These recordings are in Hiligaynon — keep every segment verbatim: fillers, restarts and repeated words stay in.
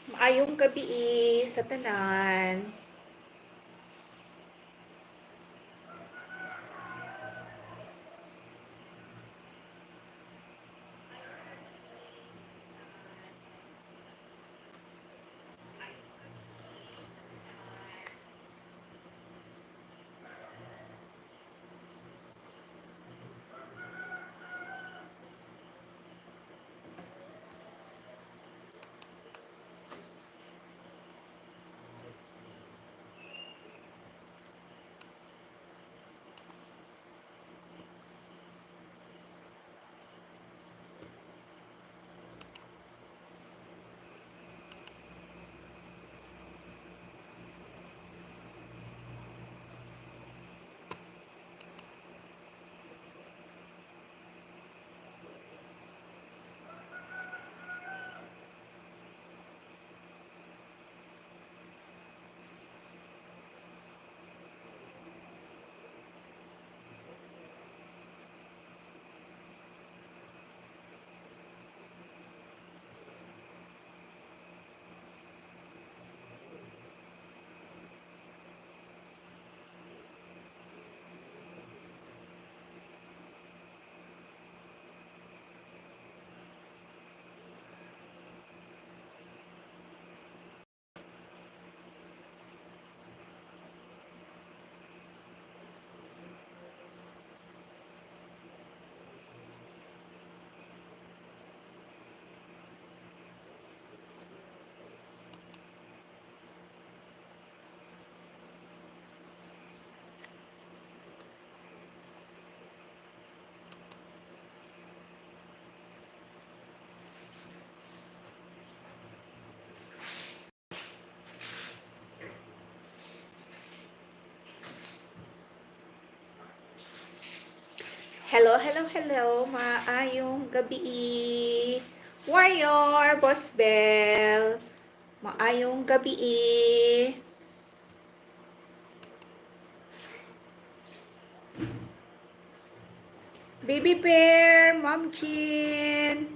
Maayong gabii sa tanan. Hello, hello, hello. Maayong gabii. Warrior, Boss Bell. Maayong gabii. Baby Bear, Ma'am Jean.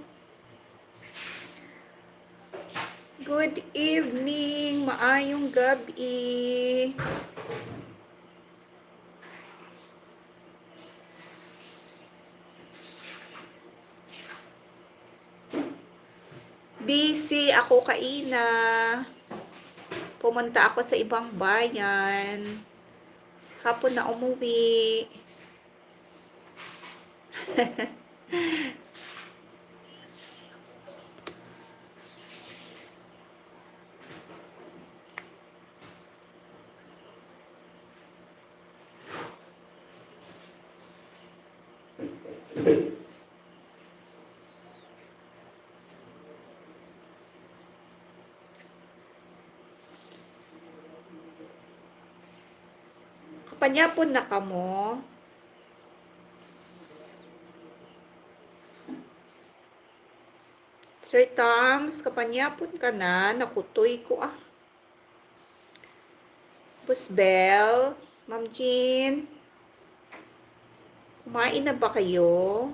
Good evening, maayong gabi. Busy ako kaina. Pumunta ako sa ibang bayan. Hapon na umuwi. Kapanyapon na kamo? Sir Tams, kapanyapon ka na? Nakutoy ko, ah. Boss Bell, Ma'am Jean, kumain na ba kayo?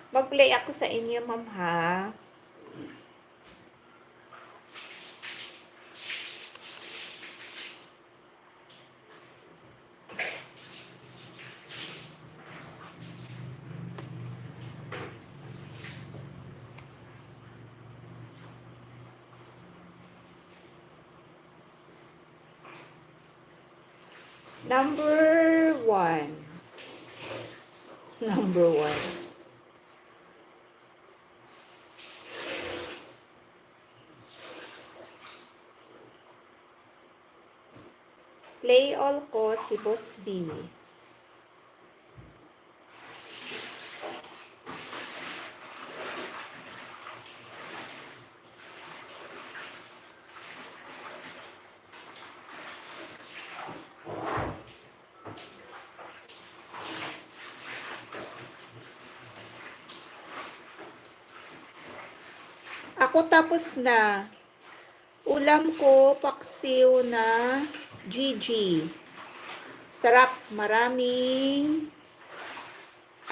Mag-play ako sa inyo, ma'am, ha? Number one. Number one. Play all ko si Boss B. Ako tapos na. Ulam ko, paksiw na G G. Sarap, maraming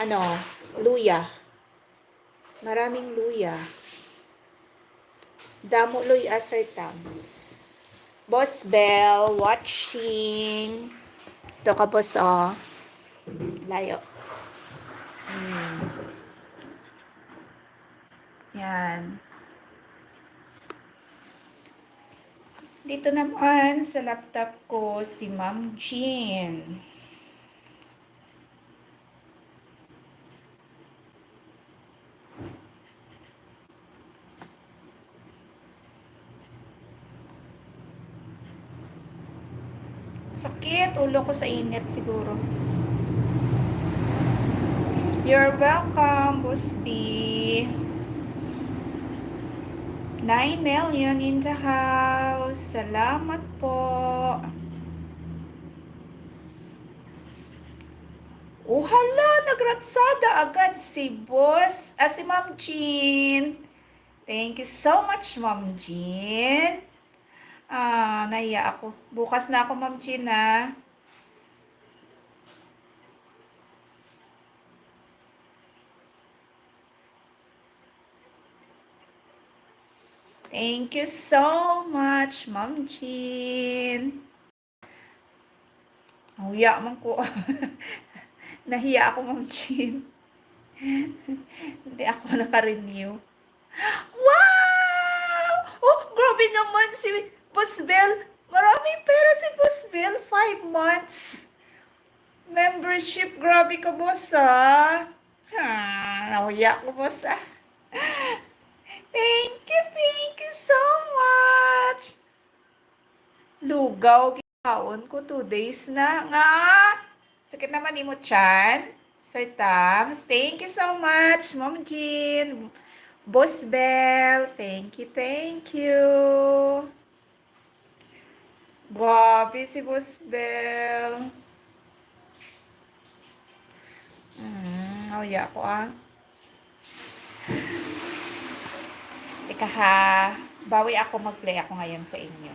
ano, luya. Maraming luya. Damo luya, Sir Tams. Boss Bell, watching. Ito ka, boss, oh. Layo. Hmm. Yan. Dito naman sa laptop ko si Ma'am Jean. Sakit ulo ko sa init siguro. You're welcome, Boss B. Nine million in the house. Salamat po. Oh, hala, nagratsada agad si boss, ah, si Ma'am Jean. Thank you so much, Ma'am Jean. Ah, nahiya ako. Bukas na ako, Ma'am Jean, ah. Thank you so much, Ma'am Jean. Nahuya man ko. Nahiya ako, Ma'am Jean. Hindi ako naka-renew. Wow! Oh, grabe naman si Boss Bell. Maraming pera si Boss Bell. Five months membership. Grabe ka, boss, ha? Ha, nahuya ko, boss, ah. Thank you, thank you so much. Lugaw, gikaon ko two days na. Nga, sakit naman imo tiyan. Sir Tams, thank you so much. Ma'am Jean, Boss Bell, thank you, thank you. Grabe si Boss Bell. Mm, oh, yeah, ako, ah. Teka ha, bawi ako, mag-play ako ngayon sa inyo.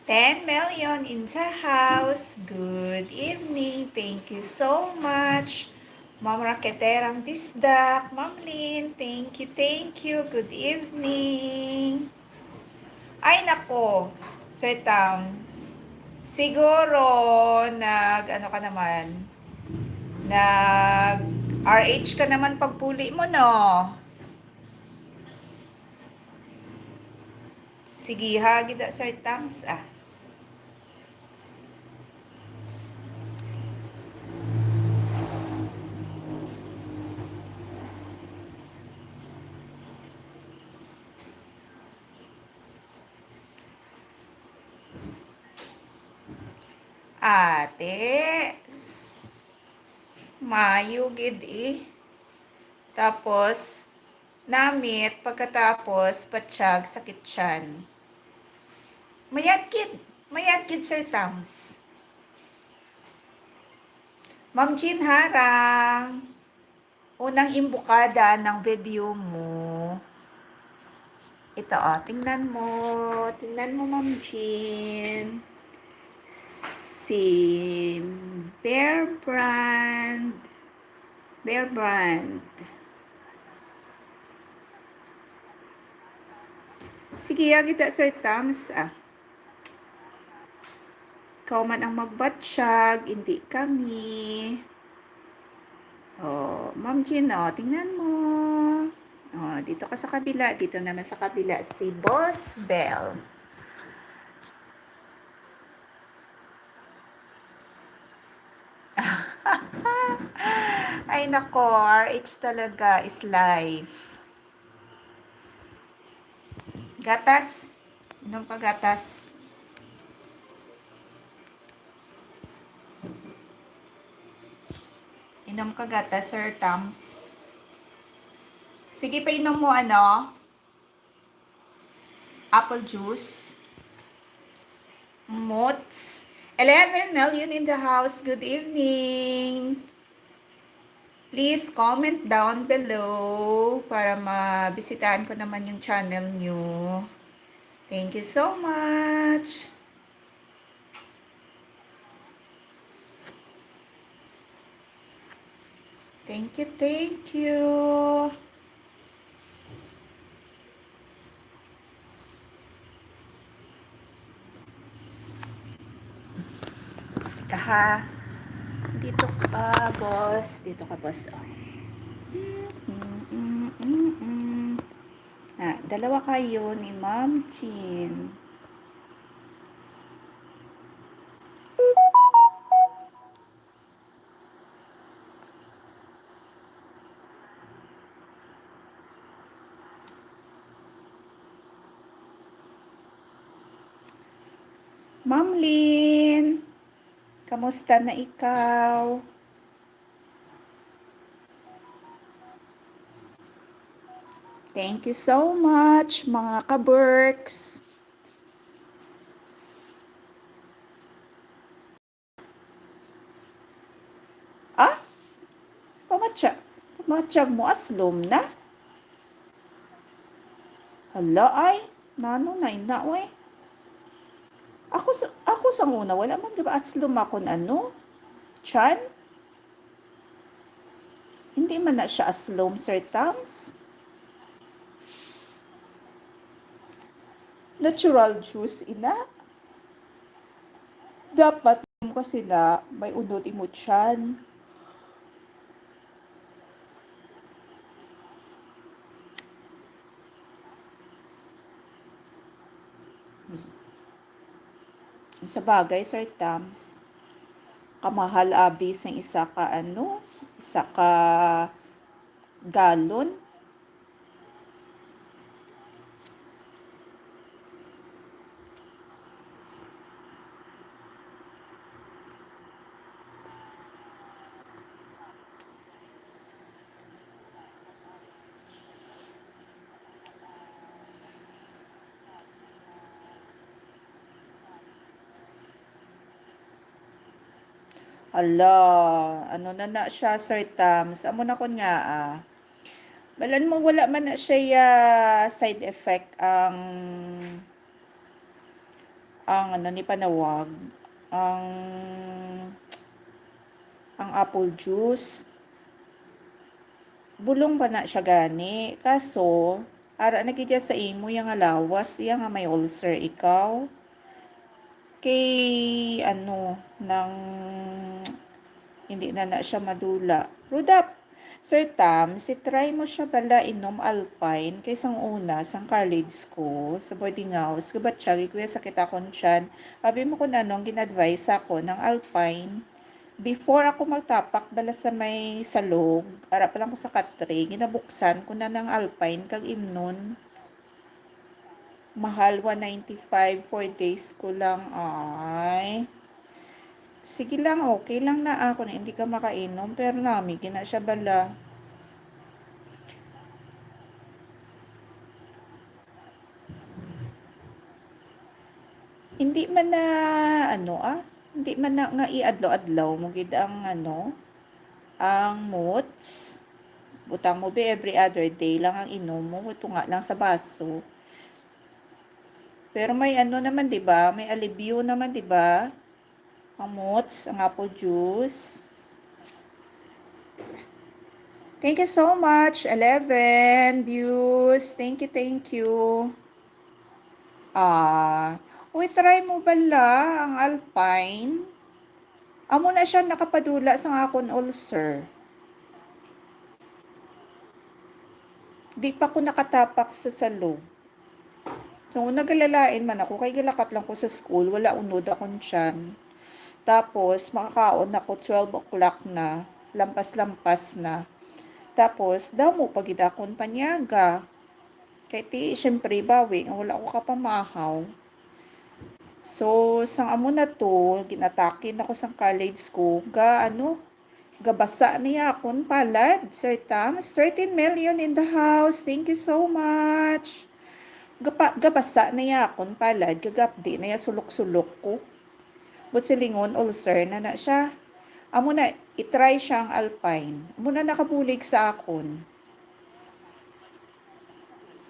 Ten million in the house. Good evening. Thank you so much. Ma'am Raketerang Disdak, Ma'am Lynn, thank you, thank you. Good evening. Ay, nako, Sir Tams. Siguro, nag, ano ka naman, nag R H ka naman pagpuli mo, no? Sige, ha, gida, Sir Tams, ah. Ate, s-, mayo gid, eh. Tapos, namit, pagkatapos, patsyag, sakit tiyan. Mayad gid, mayad gid, Sir Tams. Ma'am Jean Harang, unang imbukada ng video mo. Ito, oh, tingnan mo. Tingnan mo, Ma'am Jean. Si Bear Brand. Bear Brand. Sige, ya kita, Sir Tams, ah. Ikaw man ang magbatsyag, hindi kami. Oh, Ma'am Jean, oh, tingnan mo. Oh, dito ka sa kabila, dito naman sa kabila si Boss Bell. Ay nako, R H talaga is life. Gatas. Inom ka gatas. Inom ka gatas, Sir Tams. Sige, painom mo, ano? Apple juice. Mots. Eleven million in the house. Good evening. Please comment down below para mabisitahan ko naman yung channel nyo. Thank you so much. Thank you, thank you. Teka ha. Dito ka, boss. Dito ka, boss. Oh. Mm, mm, mm, mm. Ah, dalawa kayo ni Ma'am Chin. Ma'am Lynn, kamusta na ikaw? Thank you so much, mga ka-Berks. Ah? Pamatya, pamatyag mo aslom na? Hala ay, nano na ina, oy. Ako sa, ako sa una, wala man gaba aslom akon ano? Chan? Hindi man na siya aslom, Sir Tams. Natural juice, ina. Dapat mo kasi na may unod imo tiyan. Sa bagay, Sir Tams, kamahal abi sang isa ka, ano, isa ka galon. Ala, ano na na siya, Sir Tams? Amo na kon nga, ah. Balan mo, wala man na siya, ah, side effect ang, ang ano ni panawag, ang, ang apple juice. Bulong pa na siya gani. Kaso, ara na gid sa imo yang nga lawas, iya nga may ulcer ikaw. Kay, ano, nang hindi na na siya madula. Rudap, Sir Tam, si try mo siya bala inom Alpine kay sang una, sang college ko, sa boarding house, gabatyagi ko ya sakit akon tiyan. Abi mo kung anong gin-advise ako ng Alpine. Before ako magtapak bala sa may salog, ara pa lang ko sa katre, ginabuksan ko na ng Alpine kag imnon. Mahal, one ninety-five, four days ko lang. Ay. Sige lang, okay lang na ako na hindi ka makainom, pero nami gina siya bala. Hindi man na, ano, ah, hindi man na nga iadlaw-adlaw mo gid ang, ano, ang mots. Butang mo, be, every other day lang ang inom mo. Tunga lang sa baso. Pero may ano naman, di ba? May alibyo naman, di ba? Ang mots, ang apple juice. Thank you so much. Eleven views. Thank you, thank you. Ah, uy, try mo bala ang Alpine? Amo na siya nakapadula sa akon ulcer. Di pa ko nakatapak sa salog. So, nagalalain man ako, kay galakat lang ko sa school, wala unod akong tiyan. Tapos, makakaon ako twelve o'clock na, lampas-lampas na. Tapos, damo pa gid akong panyaga. Kay ti, syempre, bawi nga wala ko kapamahaw. So, sang amo na to, ginatake na ko sang college ko, ga, ano, gabasa niya akon palad, Sir Tams. Thirteen million in the house. Thank you so much. Gapa, gabasa na ya akon palad, gagapdi na ya sulok-sulok ko. But silingon, ulcer na na siya. Amo na, i-try siya ang Alpine. Amo na nakabulig sa akon.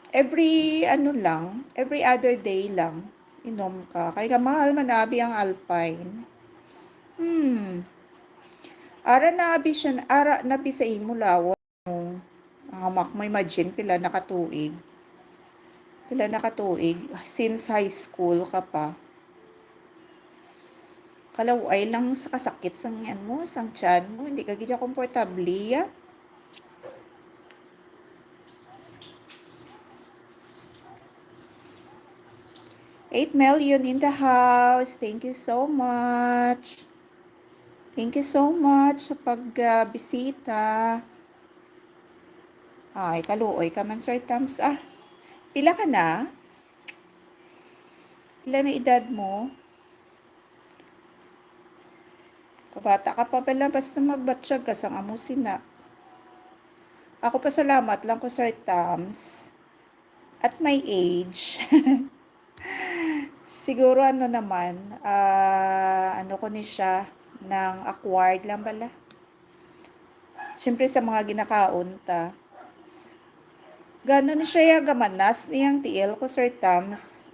Every, ano lang, every other day lang, inom ka. Kay kamahal man abi ang Alpine. Hmm. Ara na abi siya, ara na bi sa imo lawon. Ang amak mo, imagine, pila na ka tuig. Pila na ka tuig, since high school ka pa. Kalaway lang sa kasakit sang yan mo, sang tiyan mo, hindi ka gid komportable, ya. Eight million in the house. Thank you so much. Thank you so much sa pagbisita. Ay, kaluoy ka man, Sir Tams. Ah, pila ka na? Pila na edad mo? Kabata ka pa bala, basta magbatsyag ka sang amo sina. Ako, pasalamat lang ko, Sir Tams. At my age, siguro, ano naman, ah, ano ko ni siya, nang acquired lang bala. Siyempre, sa mga ginakaon ta. Gano ni siya ya gamanas niyang tiil ko, Sir Tams?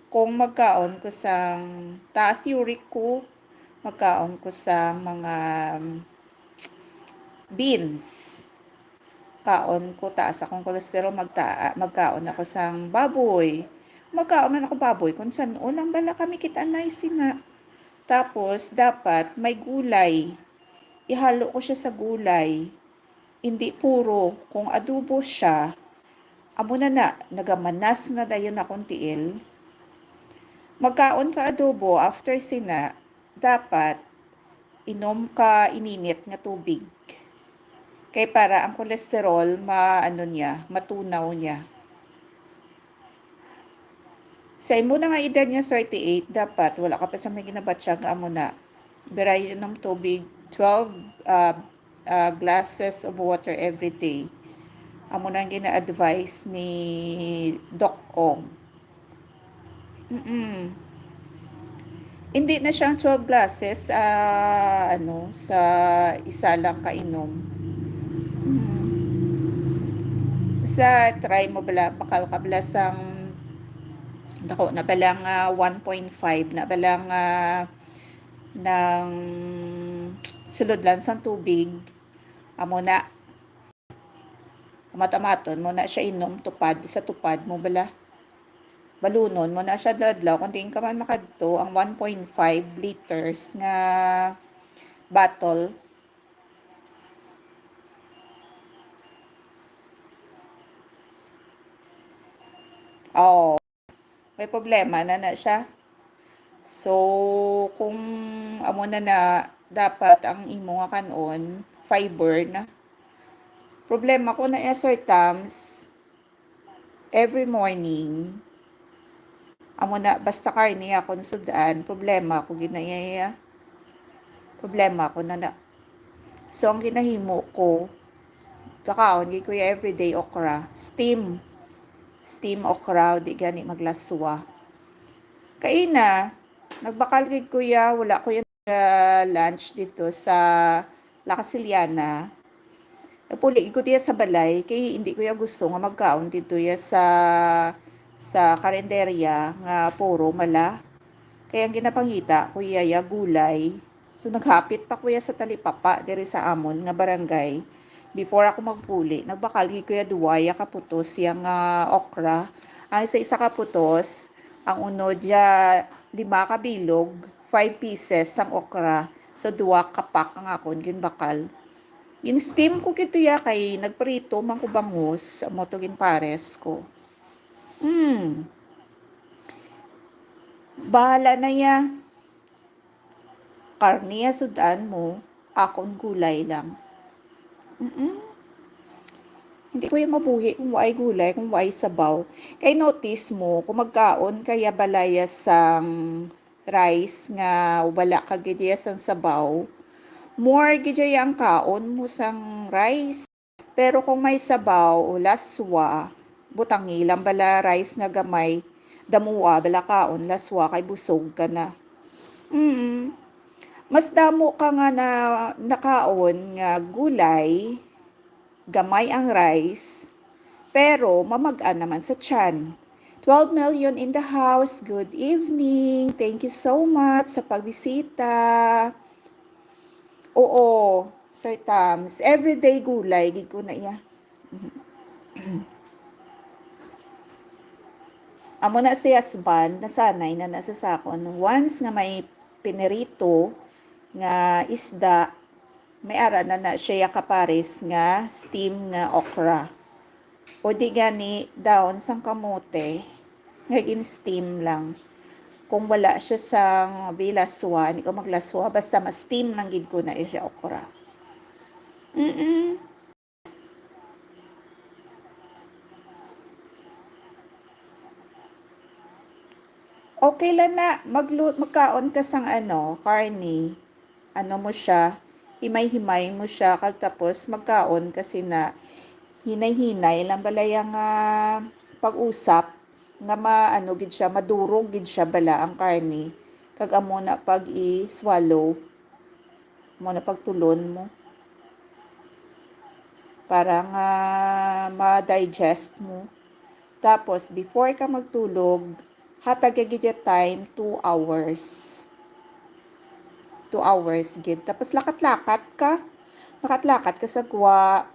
Kung magkaon ko sang taas uric ko, magkaon ko sang mga, um, beans. Kaon ko, taas akong cholesterol, magta-, magkaon ako sang baboy. Magkaon man ako baboy, kung san-o lang bala kami kita na sina. Tapos, dapat may gulay. Ihalo ko siya sa gulay. Hindi puro, kung adobo siya, amo na na, nagamanas na dayon akong tiil. Magkaon ka adobo, after sina, dapat inom ka ininit nga tubig. Kay para ang cholesterol, ma-, ano niya, matunaw niya. Sa imo na nga edad nga thirty-eight, dapat wala ka pa sa may ginabatsyag nga amo na. Biray inom tubig, twelve, ah, ah, glasses of water every day. Amo na ang gina-advise ni Doc Ong. Mm-mm. Hindi na siyang twelve glasses, ah, ano, sa isa lang kainom. Mm. Basta try mo bala, bakal ka bala sang dako na bala nga one point five na bala nga nang sulod lang sang tubig. Amo na. Amat-amaton mo na siya inom, tupad, sa tupad mo bala. Balunon mo na siya adlaw-adlaw, kung diin ka man makadto, ang one point five liters nga bottle. Oh, may problema na na siya. So, kung amo na na, dapat ang imo nga kan-on, fiber na. Problema ko na, eh, Sir Tams, every morning, amo na, basta karne akong sud-an, problema ko ginayaya. Problema ko na na. So, ang ginahimo ko, kakaon gid ko ya everyday okra, steam. Steam okra, di gani maglaswa. Kaina, nagbakal gid ko ya, wala ko ya, ah, lunch dito sa La Casiliana. Napuli ko diya sa balay, kay hindi ko ya gusto nga magkaon dito ya sa, sa karinderya nga puro mala. Kay ang ginapangita ko ya, ya gulay. So, naghapit pa ko ya sa talipapa diri sa amon nga barangay. Before ako magpuli, nagbakal gid ko ya duwa ya ka putos ya nga okra. Ang isa-isa ka putos, ang unod ya lima ka bilog, five pieces sang okra. So, duwa ka pack ang akon ginbakal. Gin-steam ko gid to ya kay nagprito man ko bangus, amo to ginpares ko. Hmm. Bahala na ya. Karne ya sud-an mo, akon gulay lang. Mm-mm. Hindi ko ya mabuhi kung waay gulay, kung waay sabaw. Kay notice mo, kung magkaon ka ya bala ya sang rice nga wala ka gid ya sang sabaw, more gid ya ang kaon mo sang rice. Pero kung may sabaw o laswa, Butangi lang bala rice nga gamay, damoa bala kaon, laswa kay busog ka na. Mm. Mas damo ka nga na nakaon nga gulay, gamay ang rice, pero mamag-an naman sa tiyan. Twelve million in the house. Good evening. Thank you so much sa pagbisita. Oo, Sir Tams. Everyday gulay, gid ko na iya. Amo na si husband, nasanay na na sa sakon. Once nga may pinirito nga isda, may ara na na siya kapares nga steam nga okra. O di gani, daon sang kamote nga gin-steam lang. Kung wala siya sang bilaswa, di ko maglaswa, basta ma-steam lang gid ko na siya okra. Mm-mm. Okay lang na, maglu-, magkaon ka sang ano, karne. Ano mo siya, himay-himay mo siya, kag tapos magkaon kasi na hinay-hinay lang bala yang, ah, pag-usap nga ma-, ano gid siya, madurog gid siya bala ang karne. Kag amo na pag i-swallow. Mo na pagtulon mo. Para nga ma-digest mo. Tapos, before ka magtulog, hatag ka gid ya time, two hours. Two hours gid. Tapos, lakat-lakat ka. Lakat-lakat ka sa gwa.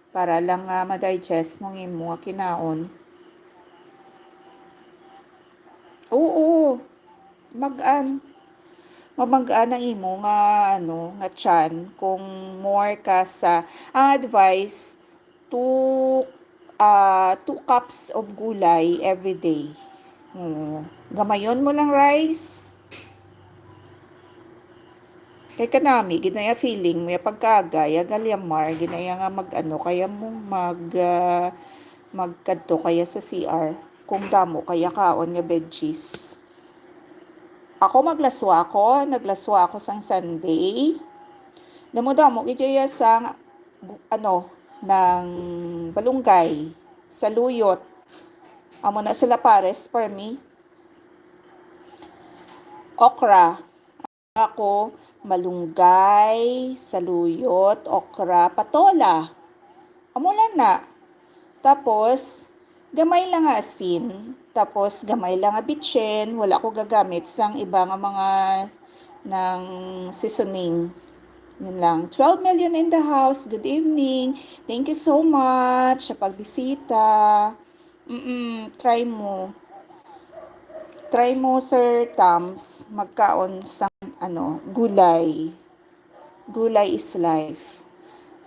Para lang nga ma-digest mo ang imo nga kinaon. Oo. Mag-an. Mamag-an ang imo nga, ano, nga tiyan kung more ka sa, ang advice, two, ah, two cups of gulay every day. Oo. Gamayon mo lang rice. Kay kanami, gid na ya feeling mo, ya pagkaga, ya galyamar, gid na ya nga mag-ano, kaya mo mag, ah, magkadto kaya sa C R kung damo kaya kaon nga veggies. Ako, maglaswa ako, naglaswa ako sang Sunday. Damo-damo gid ya sang gu-, ano, ng balunggay, saluyot. Amo na sila pares for me. Okra. Ako, malunggay, saluyot, okra, patola. Amo lang na. Tapos, gamay lang nga asin. Tapos, gamay lang nga bitsin. Wala ko gagamit sang iba nga mga ng seasoning. Yun lang. Twelve million in the house. Good evening. Thank you so much sa pagbisita. Mm, try mo. Try mo, Sir Tams, magkaon sa, ano, gulay. Gulay is life.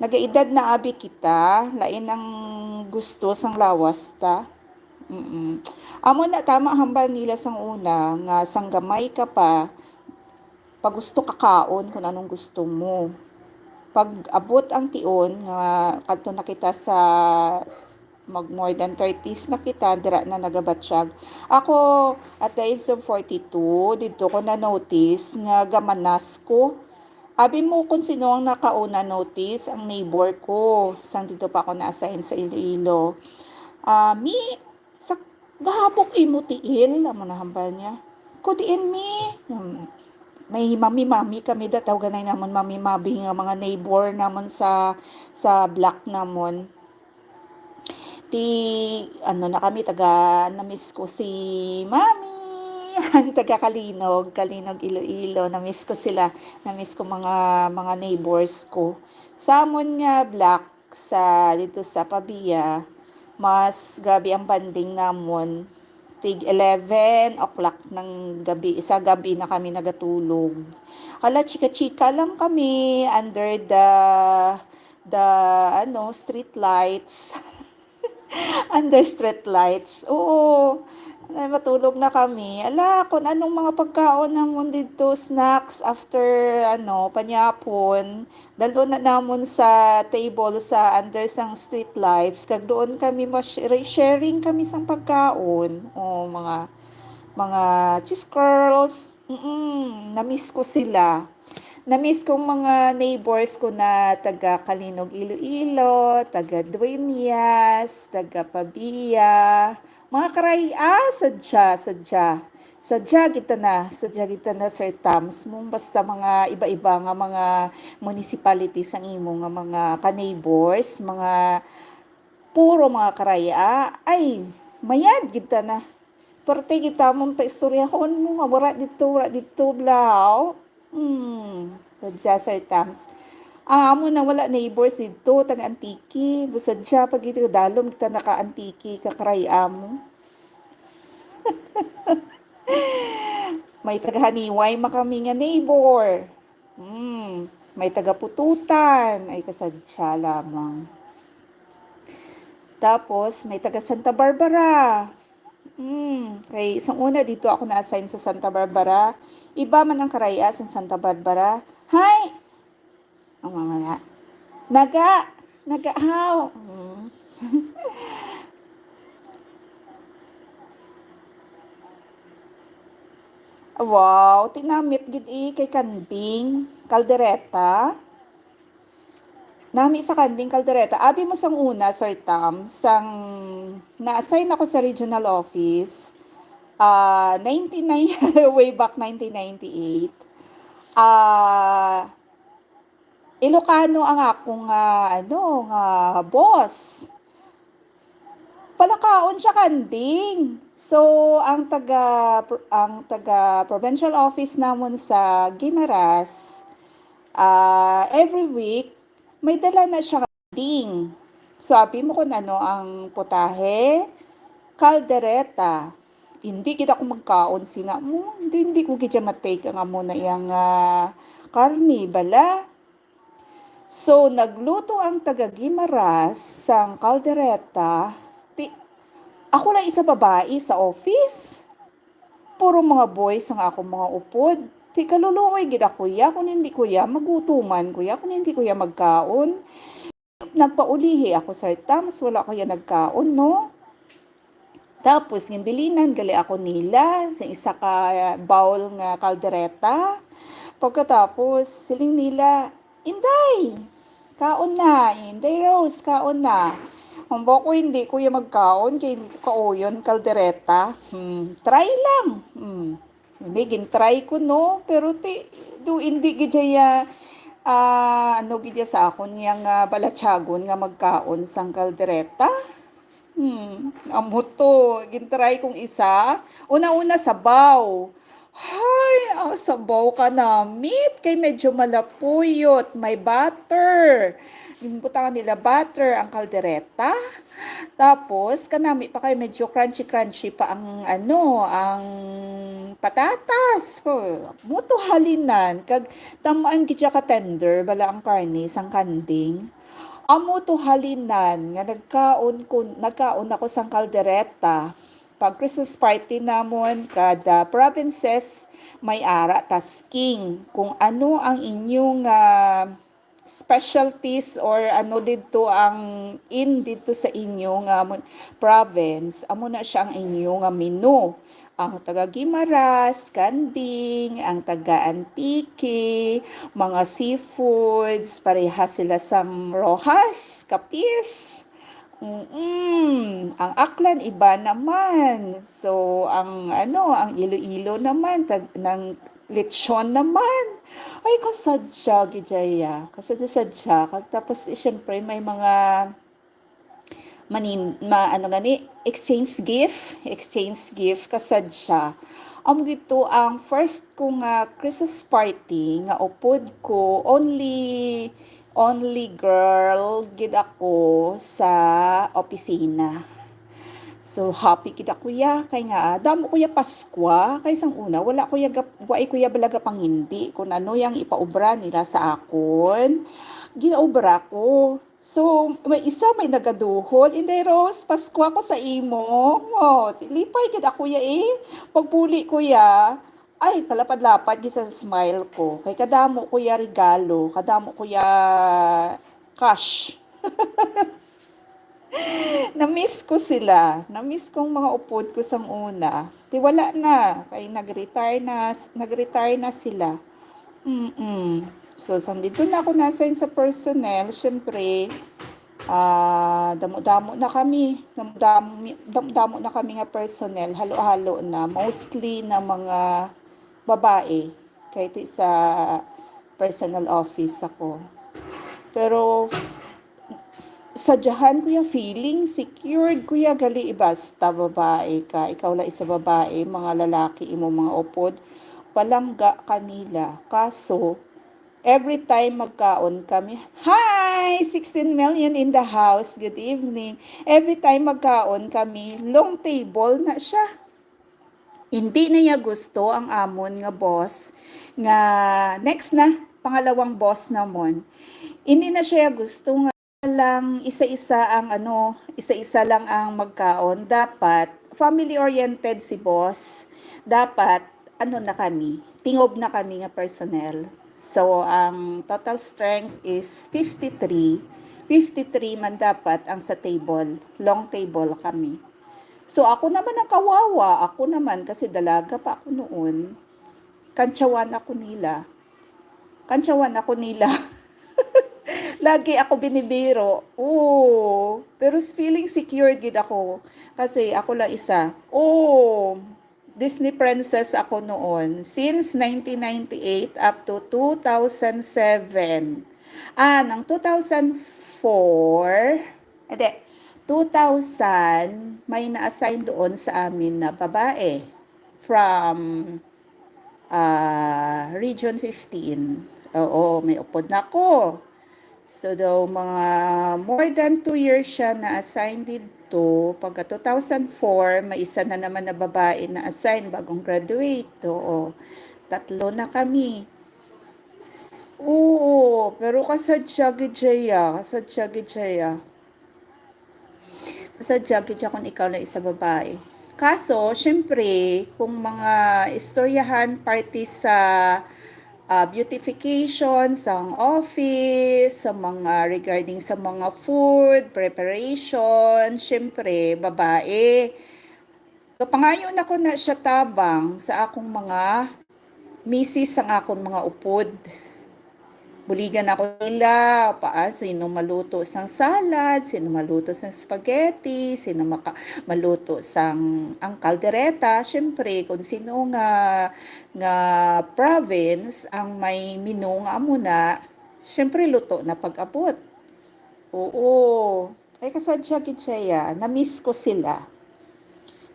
Nagaedad na abi kita, lain ang gusto sang lawas ta. Mm. Amo na, tama hambal nila sang una nga sang gamay ka pa, pagusto ka kaon kung anong gusto mo. Pag abot ang tion nga kadto na kita sa s-, mag more than thirties na kita, dira na nagabatyag. Ako, at the age of forty-two, didto ko na-notice nga gamanas ko. Abi mo kung sino ang nakauna notice, ang neighbor ko, sang didto pa ako na-assign sa Iloilo. Ah, mi, sa gahabok imo tiil, amo na hambal niya. Ko diin mi. Hmm. May mami-mami kami, da tawganay namon mami-mami nga mga neighbor namon sa, sa block namon. Ti, ano na kami, taga, na-miss ko si Mami. Ang taga Calinog, Calinog, Iloilo. Na-miss ko sila. Na-miss ko mga, mga neighbors ko. Sa amon nga block, sa, dito sa Pavia, mas grabe ang bonding namon. Tig eleven o'clock ng gabi, sa gabi na kami nagatulog. Hala, chika-chika lang kami under the, the, ano, street lights. Under street lights. Oo. Na, matulog na kami. Ala, kung anong mga pagkaon namon dito, snacks after, ano, panyapon. Dalo na namon sa table sa under sang street lights. Kag doon kami mas-, sharing kami sang pagkaon. O, mga, mga cheese curls. Mm, na-miss ko sila. Na-miss kong mga neighbors ko na taga Calinog, Iloilo, taga Dueñas, taga Pavia, mga Karay-a, sadya, sadya. Sadya kita na, sadya kita na, Sir Tams. Mong basta mga iba-iba nga mga municipalities ang imo nga mga ka-neighbors, mga puro mga Karay-a. Ay, mayad gid ta na. Parte kita mong paistoryahon mo nga wala dito, wala dito, blaw. Hmm, sadya, Sir Tams. Ang amo na wala neighbors dito, taga Antique. Busadya, pag ito dalom kita naka Antique, kakaray amo. May taga Haniway man kami nga neighbor. Hmm, may taga Pututan. Ay, kasadya lamang. Tapos, may taga Santa Barbara. Hmm, kay isang una dito ako na-assign sa Santa Barbara. Iba man ang Karay-a sa Santa Barbara. Hi! Ang mga na. Naga! Naga, how? Hmm. Wow, tinamit gid eh kay Kanding Caldereta. Nami sa Kanding Caldereta. Abi mo sang una, Sir Tam, sang na-assign ako sa regional office, ah, ninety-nine, way back nineteen ninety-eight. Ah, Ilocano ang akong, ah, ano, nga boss. Palakaon siya kanding. So, ang taga, ang taga provincial office namon sa Guimaras, ah, every week, may dala na siya kanding. So, abi mo kung ano ang putahe? Caldereta. Hindi gid ako magkaon sina mo. Hindi, hindi ko gid siya matake ang amo na iyang, ah, karne, bala. So, nagluto ang taga Guimaras sang kaldereta. Ti, ako lang isa babae sa office. Puro mga boys ang akong mga upod. Ti, kaluluoy gid ako ya. Kung hindi ko ya, magutuman ko ya. Kung hindi ko ya magkaon. Nagpaulihi ako, Sir Tams, wala ko ya nagkaon, no? Tapos, ginbilinan gali ako nila sa isa ka bowl nga kaldereta. Pagkatapos, siling nila, "Inday, kaon na. Inday Rose, kaon na." Ang ba ko, hindi ko ya magkaon, kay hindi ko kauyon kaldereta. Hmm, try lang. Hmm. Hindi, gin-try ko, no? Pero ti, do, hindi gid siya, ah, ano gid siya sa akon, yang, ah, balatyagon nga magkaon sang kaldereta. Hmm, amo to, gin-try kong isa. Una-una, sabaw. Hay, ang sabaw ka namit, kay medyo malapuyot, may butter. Ginbutangan nila butter ang kaldereta. Tapos, kanami pa kay medyo crunchy-crunchy pa ang, ano, ang patatas. Oh, amo to halinan, kag tamaan gid siya ka tender, bala ang karne sang kanding. Amo to halinan nga nagkaon ko, nagkaon ako sang kaldereta. Pag Christmas party namon, kada provinces may ara tasking kung ano ang inyong, ah, specialties or ano didto ang in didto sa inyo nga mon-, province, amo na siya ang inyo nga menu. Ang taga Guimaras, kanding, ang taga Antique, mga seafoods, pareha sila sang Roxas, Capiz. Mm, ang Aklan iba naman. So, ang ano, ang Iloilo naman, tag-, ng lechon naman. Ay, kasadya, gid ya. Kasadya-sadya. Kag tapos, eh, syempre, may mga manin-, ma-, ano gani, exchange gift, exchange gift, kasadya. Amo gid to ang first ko nga Christmas party nga upod ko, only, only girl gid ako sa opisina. So, happy gid ako ya, kay nga, ah, damo ko ya Paskwa, kay sang una, wala ko ya gap-, wa ko ya bala gapangindi kung ano yang ipaobra nila sa akon. Ginaobra ko. So, may isa may nagaduhol, "Inday Rose, Paskwa ko sa imo." Oh, lipay gid ako ya eh. Pagpuli ko ya, ay, kalapad-lapad gid sa smile ko. Kay kadamo ko ya regalo, kadamo ko ya cash. Na-miss ko sila. Na-miss kong mga upod ko sang una. Ti wala na, kay nag-retire na, nag-retire na sila. Mm-mm. So, sang didto na ako na-assign sa personnel, syempre, ah, damo-damo na kami. Damo-damo, damo-damo na kami nga personnel. Halo-halo na. Mostly na mga babae. Kahit sa personal office ako. Pero sadyahan ko ya feeling secured ko ya gali, basta babae ka, ikaw lang isa babae, mga lalaki imo mga upod, palangga kanila. Kaso, every time magkaon kami, "Hi! Sixteen million in the house, good evening." Every time magkaon kami, long table na siya. Hindi na niya gusto ang amon nga boss, nga next na, pangalawang boss namon. Hindi na siya gusto nga lang isa-isa ang ano, isa-isa lang ang magkaon. Dapat family-oriented si boss. Dapat ano na kami, tingob na kami nga personnel. So, ang total strength is fifty-three. Fifty-three man dapat ang sa table. Long table kami. So, ako naman ang kawawa. Ako naman, kasi dalaga pa ako noon. Kantsawan ako nila. Kantsawan ako nila. Lagi ako binibiro. Oo. Pero feeling secure gid ako. Kasi ako lang isa. Oo. Disney princess ako noon. Since nineteen ninety-eight up to two thousand seven. Ah, ng two thousand four, hindi, two thousand, may na-assign doon sa amin na babae from ah, Region fifteen. Oo, may upod na ako. So, daw mga more than two years siya na-assign didto. Pagka two thousand four, may isa na naman na babae na-assign bagong graduate. Oo, tatlo na kami. Oo, pero kasadya gid siya, kasadya gid siya. Kasadya gid siya kung ikaw lang isa babae. Kaso, syempre, kung mga istoryahan parte sa ah, beautification sang office, sa mga regarding sa mga food preparation, syempre, babae. Kapangayo na ko na siya tabang sa akong mga misis, sang akon mga upod. Buligan ako nila, paa, sino maluto sang salad, sino maluto sang spaghetti, sino maka-, maluto sang, ang kaldereta. Syempre, kung sino nga, nga province ang may menu nga amo na, syempre, luto na pag-abot. Oo. Ay, kasadya gid siya, ya. Na-miss ko sila.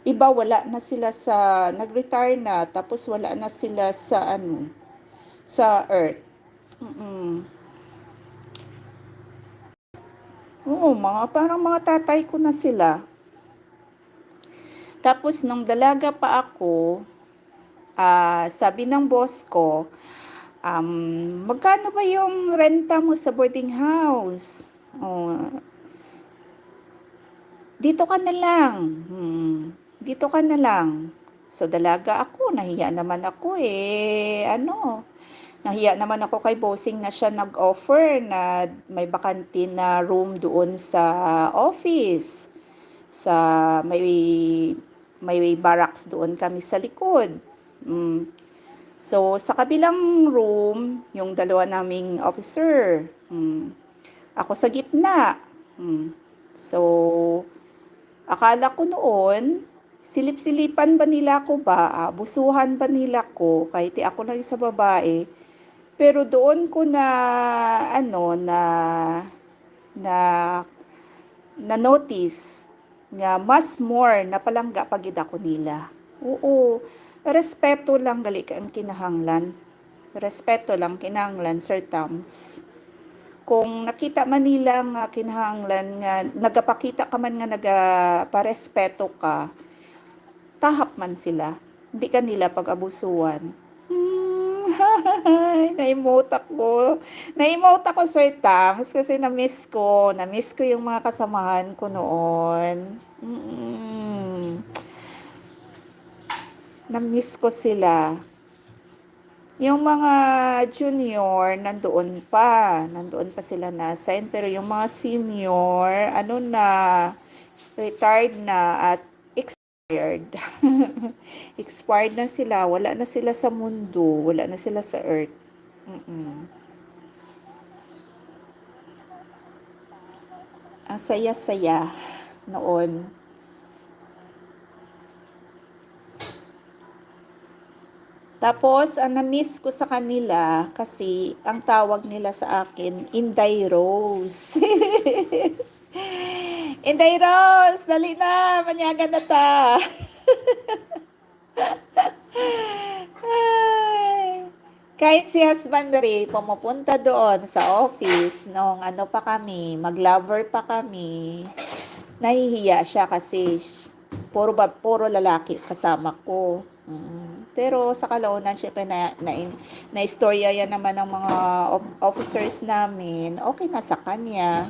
Iba, wala na sila sa, nag-retire na, tapos wala na sila sa, ano, sa earth. Mm-mm. Oo, mga, parang mga tatay ko na sila. Tapos, nung dalaga pa ako, ah, sabi ng boss ko, um, "Magkano ba yung renta mo sa boarding house?" Oh, "Dito ka na lang. Hmm, dito ka na lang." So, dalaga ako, nahiya naman ako eh. Ano, nahiya naman ako kay bossing na siya nag-offer na may bakante na room doon sa office. Sa may, may barracks doon kami sa likod. Mm. So, sa kabilang room, yung dalawa naming officer. Mm. Ako sa gitna. Mm. So, akala ko noon, silip-silipan ba nila ko ba? Abusuhan ba nila ko? Kahit ako lang sa babae. Pero doon ko na, ano, na, na, na-notice nga mas more napalangga pa gid ako nila. Oo, respeto lang gali ka ang kinahanglan. Respeto lang kinahanglan, Sir Tams. Kung nakita man nila nga kinahanglan nga nagapakita ka man nga nagaparespeto ka, tahap man sila. Hindi ka nila pag-abusuan. Hmm, hi, na-emote ako. Na-emote ako, Sir Tams, kasi na-miss ko. Na-miss ko yung mga kasamahan ko noon. Mm. Na-miss ko sila. Yung mga junior, nandoon pa. Nandoon pa sila na-assign. Pero yung mga senior, ano na, retired na at expired. Expired na sila. Wala na sila sa mundo. Wala na sila sa earth. Mm. Ang saya-saya noon. Tapos, ang na-miss ko sa kanila, kasi ang tawag nila sa akin, Inday Rose. Inday Rose, dali na, manyaga na ta. Ay. Kahit si husband Ray pumupunta doon sa office nung ano pa kami, mag-lover pa kami, nahihiya siya kasi sh-, puro ba-, puro lalaki kasama ko. Mm. Pero sa kalaunan, syempre, na, na, naistorya yan naman ng mga of-, officers namin. Okay na sa kanya.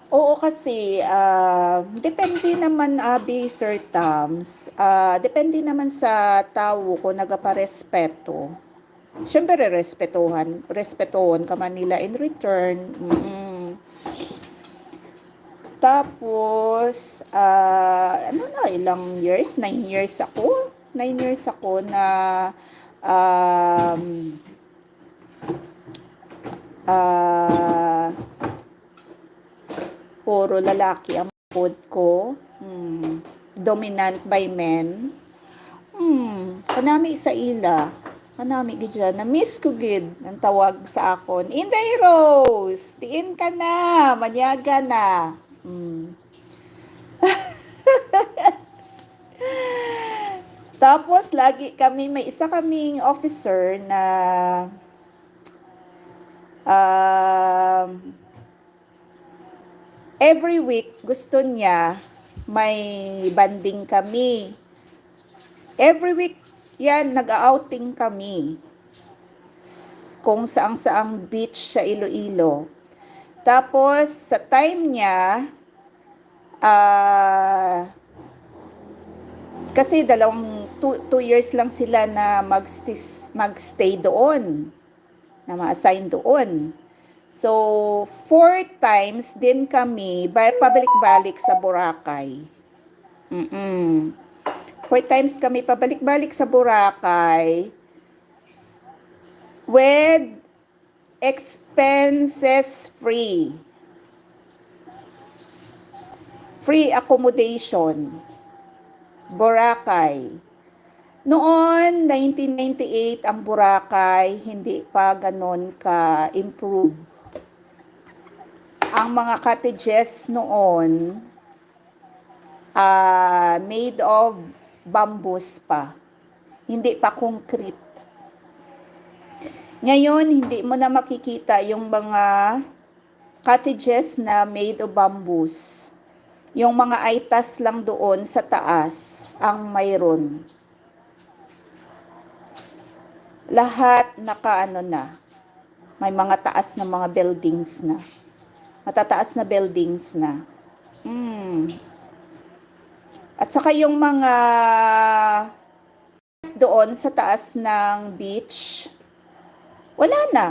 Oo, kasi, ah, depende naman, abi, Sir Tams. Ah, depende naman sa tawo kung nagaparespeto. Siyempre, respetuhan, respetuhon ka man nila in return. Mm. Tapos, ah, ano na, ilang years? Nine years ako. Nine years ako na, um, ah, puro lalaki ang pod ko. Hmm. Dominant by men. Hmm. Kanami sa ila. Kanami gid siya. Na-miss ko gid ang tawag sa akon. Inday Rose, tiin ka na. Manyaga na. Hmm. Tapos, lagi kami, may isa kaming officer na, um, every week, gusto niya may bonding kami. Every week yan, nag-outing kami. S-, kung saang-saang beach sa Iloilo. Tapos, sa time niya, ah, kasi dalawang, two, two years lang sila na mag-stis-, mag-stay doon, na ma-assign doon. So, four times din kami ba-, pabalik-balik sa Boracay. Mm-mm. Four times kami pabalik-balik sa Boracay with expenses free. Free accommodation. Boracay. Noon, nineteen ninety-eight, ang Boracay hindi pa ganon ka-improve. Ang mga cottages noon, ah, made of bamboos pa. Hindi pa concrete. Ngayon, hindi mo na makikita yung mga cottages na made of bamboos. Yung mga aitas lang doon sa taas ang mayroon. Lahat nakaano na. May mga taas na mga buildings na. Matataas na buildings na. Mm. At saka yung mga doon sa taas ng beach, wala na.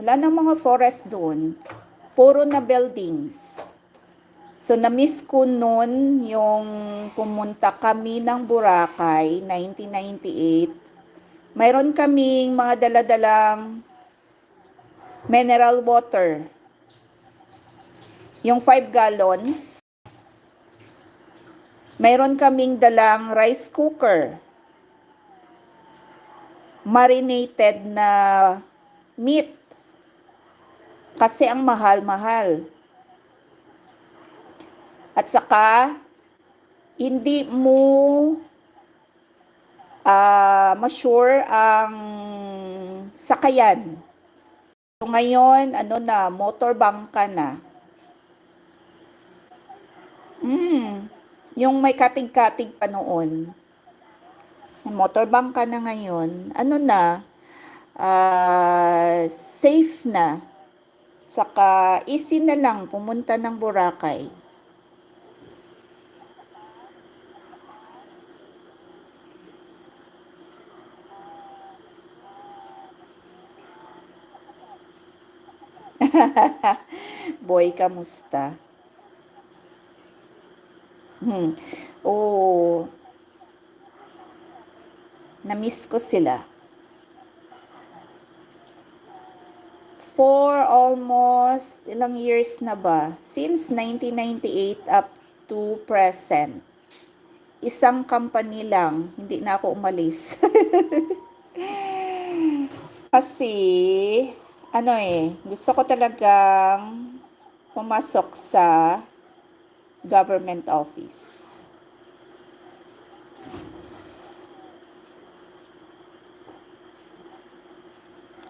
Wala nang mga forest doon. Puro na buildings. So, na-miss ko nun yung pumunta kami ng Boracay, nineteen ninety-eight. Mayroon kaming mga daladalang mineral water. Yung five gallons. Mayroon kaming dalang rice cooker. Marinated na meat. Kasi ang mahal-mahal. At saka, hindi mo, ah, ma-sure ang sakayan. So, ngayon, ano na, motor bangka na. Mm, yung may katig-katig pa noon. Motor bangka na ngayon. Ano na, ah, safe na. Saka easy na lang pumunta ng Boracay. Boy, kamusta? Hmm. Oh. Na-miss ko sila. For almost ilang years na ba? Since nineteen ninety-eight up to present. Isang company lang, hindi na ako umalis. Kasi, ano eh, gusto ko talagang pumasok sa government office.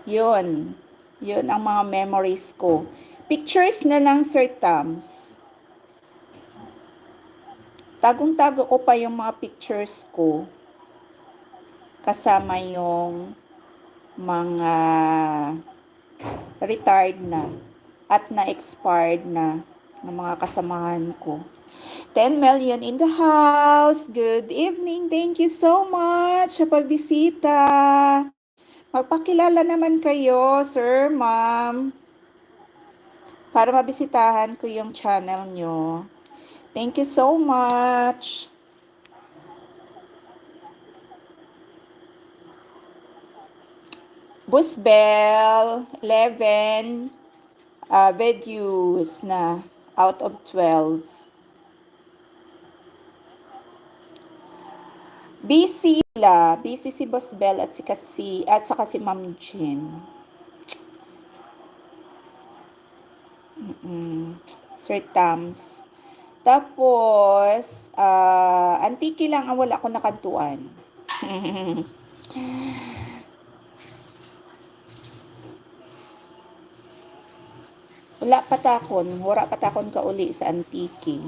Yun. Yun ang mga memories ko. Pictures na lang, Sir Tams. Tagong-tago ko pa yung mga pictures ko. Kasama yung mga retired na at na-expired na ng mga kasamahan ko. Ten million in the house. Good evening. Thank you so much sa pagbisita. Magpakilala naman kayo, sir, ma'am. Para mabisitahan ko yung channel nyo. Thank you so much. Busbel, eleven, ah, videos na out of twelve. Busy sila. Busy si Boss Bell at si kasi, at saka si Ma'am Jean. Mm-mm. Sir Tams. Tapos, ah, Antique lang ang wala ko nakadtuan. Wala pa takon, wala pa takon kauli sa Antique.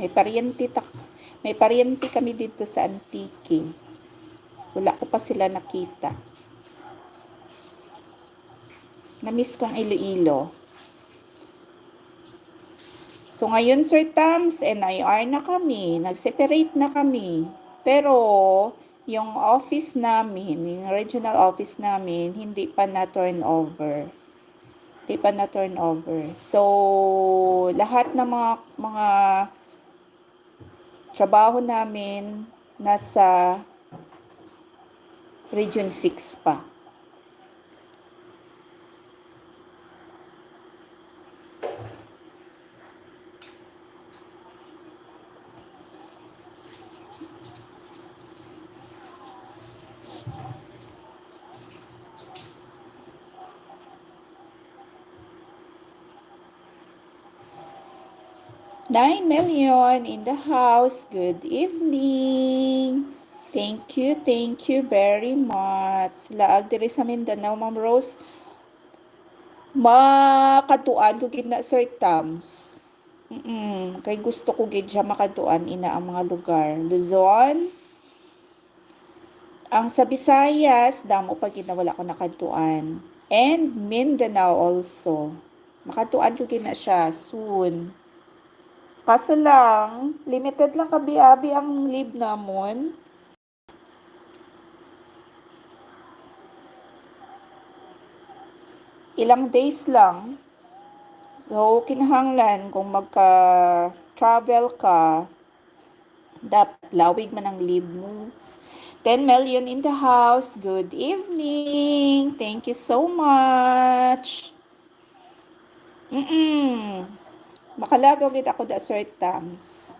May paryente tak-, may paryente kami dito sa Antique. Wala ko pa sila nakita. Na-miss kong Iloilo. So ngayon, Sir Tams, N I R na kami. Nag-separate na kami. Pero yung office namin, yung regional office namin, hindi pa na-turn over. Hindi pa na-turn over. So, lahat ng mga, mga trabaho namin nasa Region six pa. Nine million in the house. Good evening. Thank you, thank you very much. Laag diri sa Mindanao, Ma'am Rose. Makadtuan ko gid na, Sir Tams. Mm-mm. Kay gusto ko gid siya makadtuan, ina ang mga lugar. Luzon, ang sa Visayas, damo pa gid na wala ko nakadtuan. And Mindanao also. Makadtuan ko gid na siya soon. Kaso lang, limited lang ka, abi, ang leave namon. Ilang days lang. So, kinahanglan kung magka-travel ka, dapat lawig man ang leave mo. Ten million in the house. Good evening. Thank you so much. Mm-mm. Makalagaw gid ako da, Sir Tams.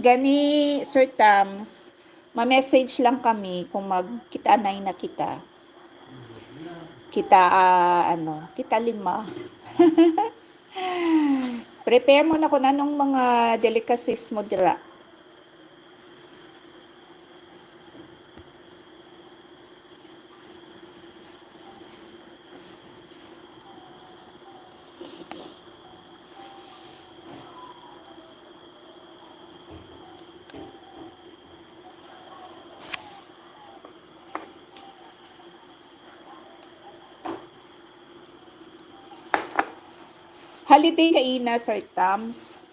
Gani, Sir Tams, ma-message lang kami kung magkita-anay na kita. Kita, ah, ano, kita lima. Prepare mo na kung anong mga delicacies mo dira. Holiday kaina, Sir Tams.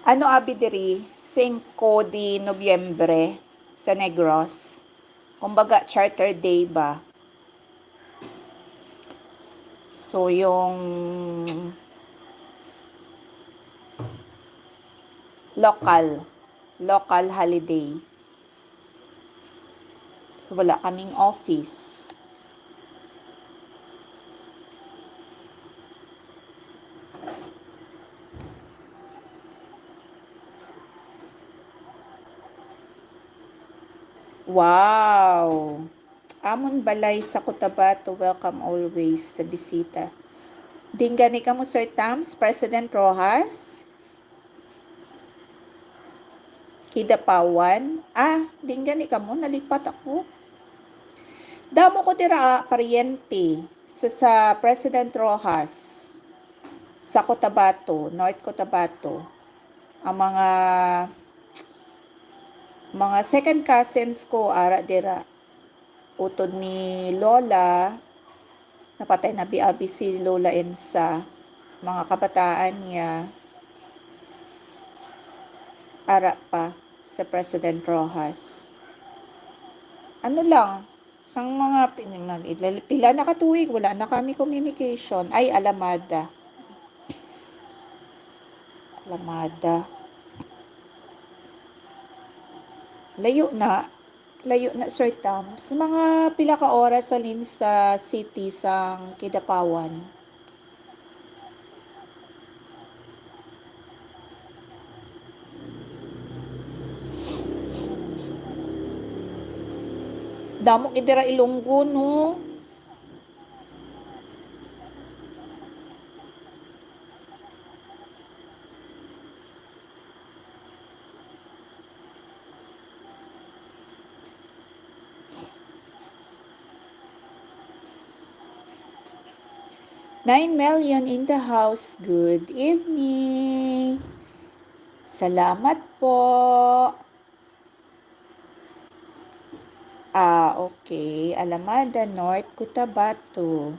Ano abi diri? Cinco de Nobyembre sa Negros. Kumbaga, Charter Day ba? So, yung local, local holiday. Wala kaming office. Wow! Amon balay sa Cotabato, welcome always sa bisita. Diin gani kamo, Sir Tams, President Roxas? Kidapawan? Ah, diin gani kamo, nalipat ako. Damo ko dira, ah, paryente sa, sa President Roxas, sa Cotabato, North Cotabato. Ang mga, mga second cousins ko, ara dira. Utod ni Lola, napatay na bi-, abi si Lola Ensa. Mga kabataan niya, ara pa sa President Roxas. Ano lang, sang mga pin-, mag-, pila na ka tuig, wala na kami communication. Ay, Alamada. Alamada. Layo na. Layo na, Sir Tams. Mga pila ka oras halin sa city sang Kidapawan? Damo gid dira Ilonggo, no? Nine million in the house. Good evening. Salamat po. Ah, okay. Alamada North, Cotabato.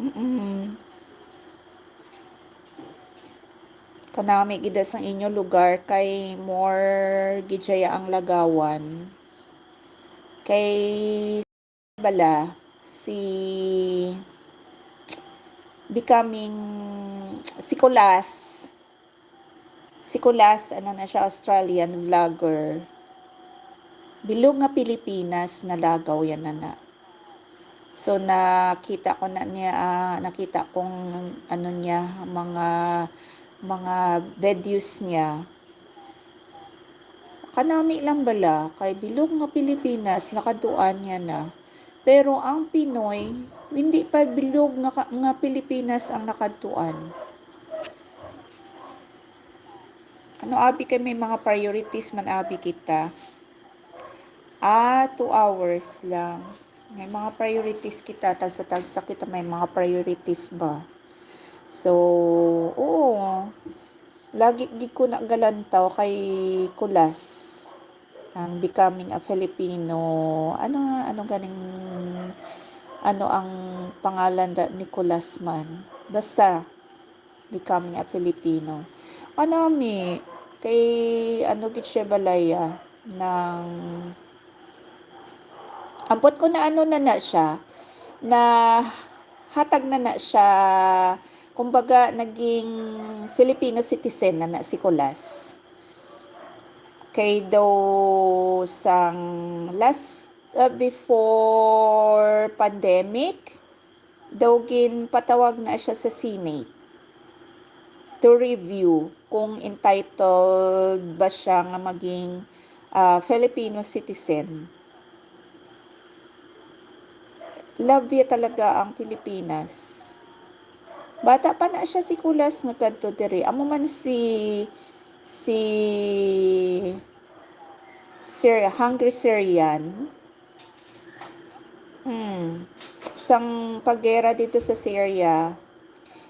Mm-mm. Kanami gid sang inyo lugar kay more gid siya ang lagawan. Kay bala si becoming si Kulas. Si Kulas, ano na siya, Australian vlogger. Bilog nga Pilipinas, nalagaw yan na na. So, nakita ko na niya, ah, nakita kong ano niya, mga, mga videos niya. Kanami lang bala, kay bilog nga Pilipinas, nakaduan niya na. Pero ang Pinoy, hindi pa bilog nga, ka- nga Pilipinas ang nakadtuan. Ano abi kay may mga priorities man abi kita. Ah, two hours lang. May mga priorities kita, tagsa-tagsa kita, may mga priorities ba? So, oo. Lagi gid ko nagalantaw kay Kulas. Ang becoming a Filipino. Ano nga, ano ganing, ano ang pangalan da, ni Kulas man? Basta, becoming a Filipino. Ano mi, kay ano gid siya balaya ng, ampot ko na ano na na siya, na hatag na na siya, kumbaga, naging Filipino citizen na na si Kulas. Kay daw sang last, uh, before pandemic, daw ginpatawag na siya sa Senate to review kung entitled ba siya nga maging, ah, Filipino citizen. Love niya talaga ang Pilipinas. Bata pa na siya si Kulas nga kadto diri. Amo man si, si Sir, Hungry Syrian. Hmm. Sang paggera dito sa Syria,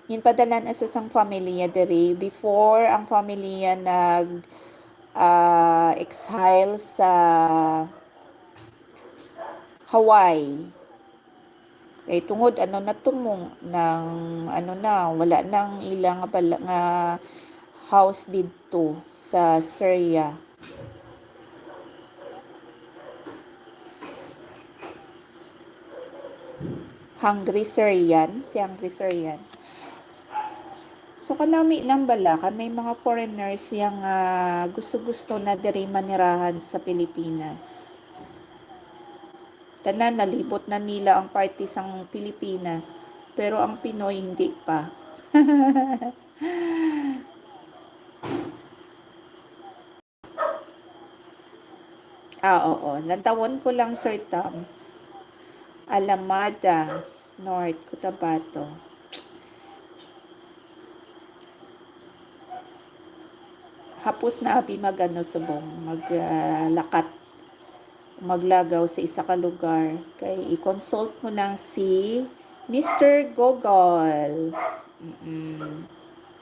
ginpadala na sa sang pamilya diri. Before, ang pamilya nag, ah, exile sa Hawaii. Kay tungod ano na tumong nang ano na, wala nang ila nga bala-, nga house didto sa Syria. Hungry Syrian, si Hungry Syrian. So, kanami lang bala, kay may mga foreigners yang, ah, gusto-gusto na diri manirahan sa Pilipinas. Tanan, nalibot na nila ang parte sang Pilipinas. Pero ang Pinoy, hindi pa. Ah, oo. Lantawon ko lang, Sir Toms. Alamada North, Cotabato. Hapos na abi mag, ano, subong, mag, ah, lakat, maglagaw sa isa ka lugar. Kay i-consult mo lang si Mister Google. Mm-mm.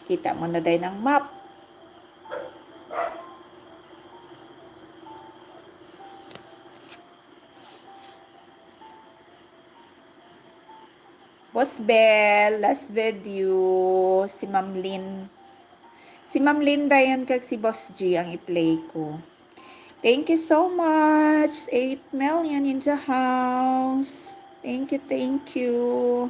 Kita mo na day ng map. Boss Bell, last video, si Ma'am Lynn. Si Ma'am Lynn dayon kag si Boss G ang i-play ko. Thank you so much. Eight million in the house. Thank you, thank you.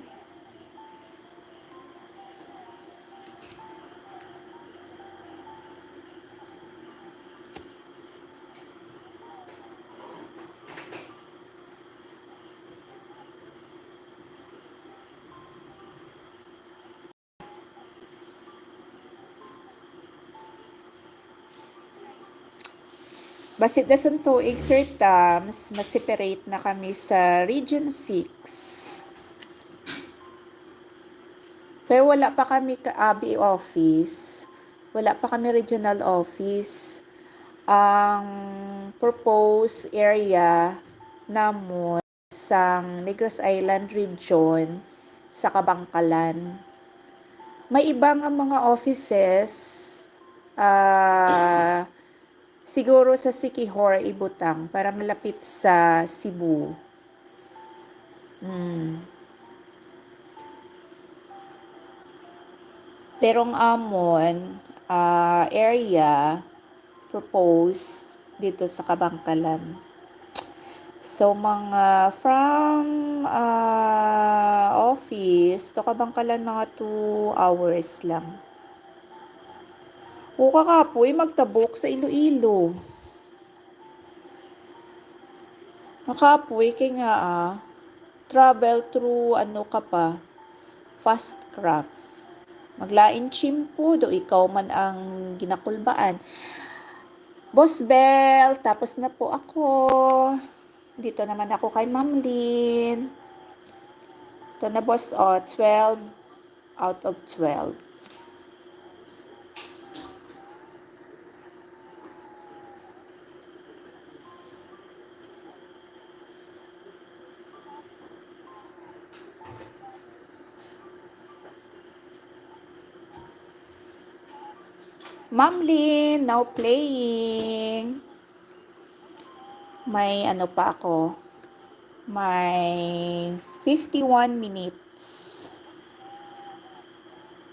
Basit na sang tuig, Sir Tams, ma-separate na kami sa Region six. Pero wala pa kami ka-, abi office. Wala pa kami regional office. Ang proposed area namon sang Negros Island region sa Kabankalan. May iba nga mga offices, ah, siguro sa Siquijor ibutang para malapit sa Cebu. Mm. Pero ang amon, ah, area, proposed dito sa Kabankalan. So, mga from, ah, office to Kabankalan, mga two hours lang. O, kakapoy, magtabok sa Iloilo. Makapoy kay nga, ah, travel through, ano ka pa, fast craft. Maglain tiyempo, do ikaw man ang ginakulbaan. Boss Bell, tapos na po ako. Dito naman ako kay Ma'am Lynn. Ito na, boss, oh, twelve out of twelve. Ma'am Lynn, now playing. May ano pa ako. May fifty-one minutes.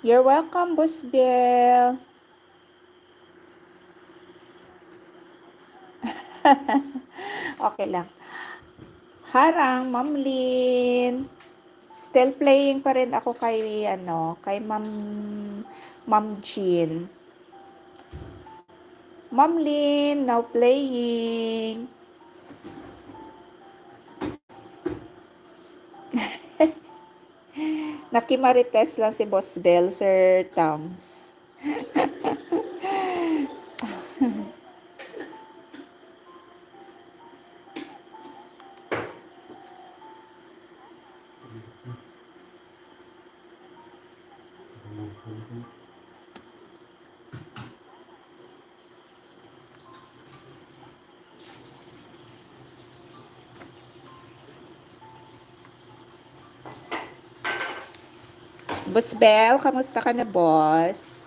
You're welcome, Boss Bell. Okay lang. Harang, Ma'am Lynn. Still playing pa rin ako kay, ano, kay Ma'am, Ma'am Jean. Ma'am Lynn, now playing. Nakimarites lang si Boss Bell, Sir Tams. Boss Bell, kamusta ka na, boss?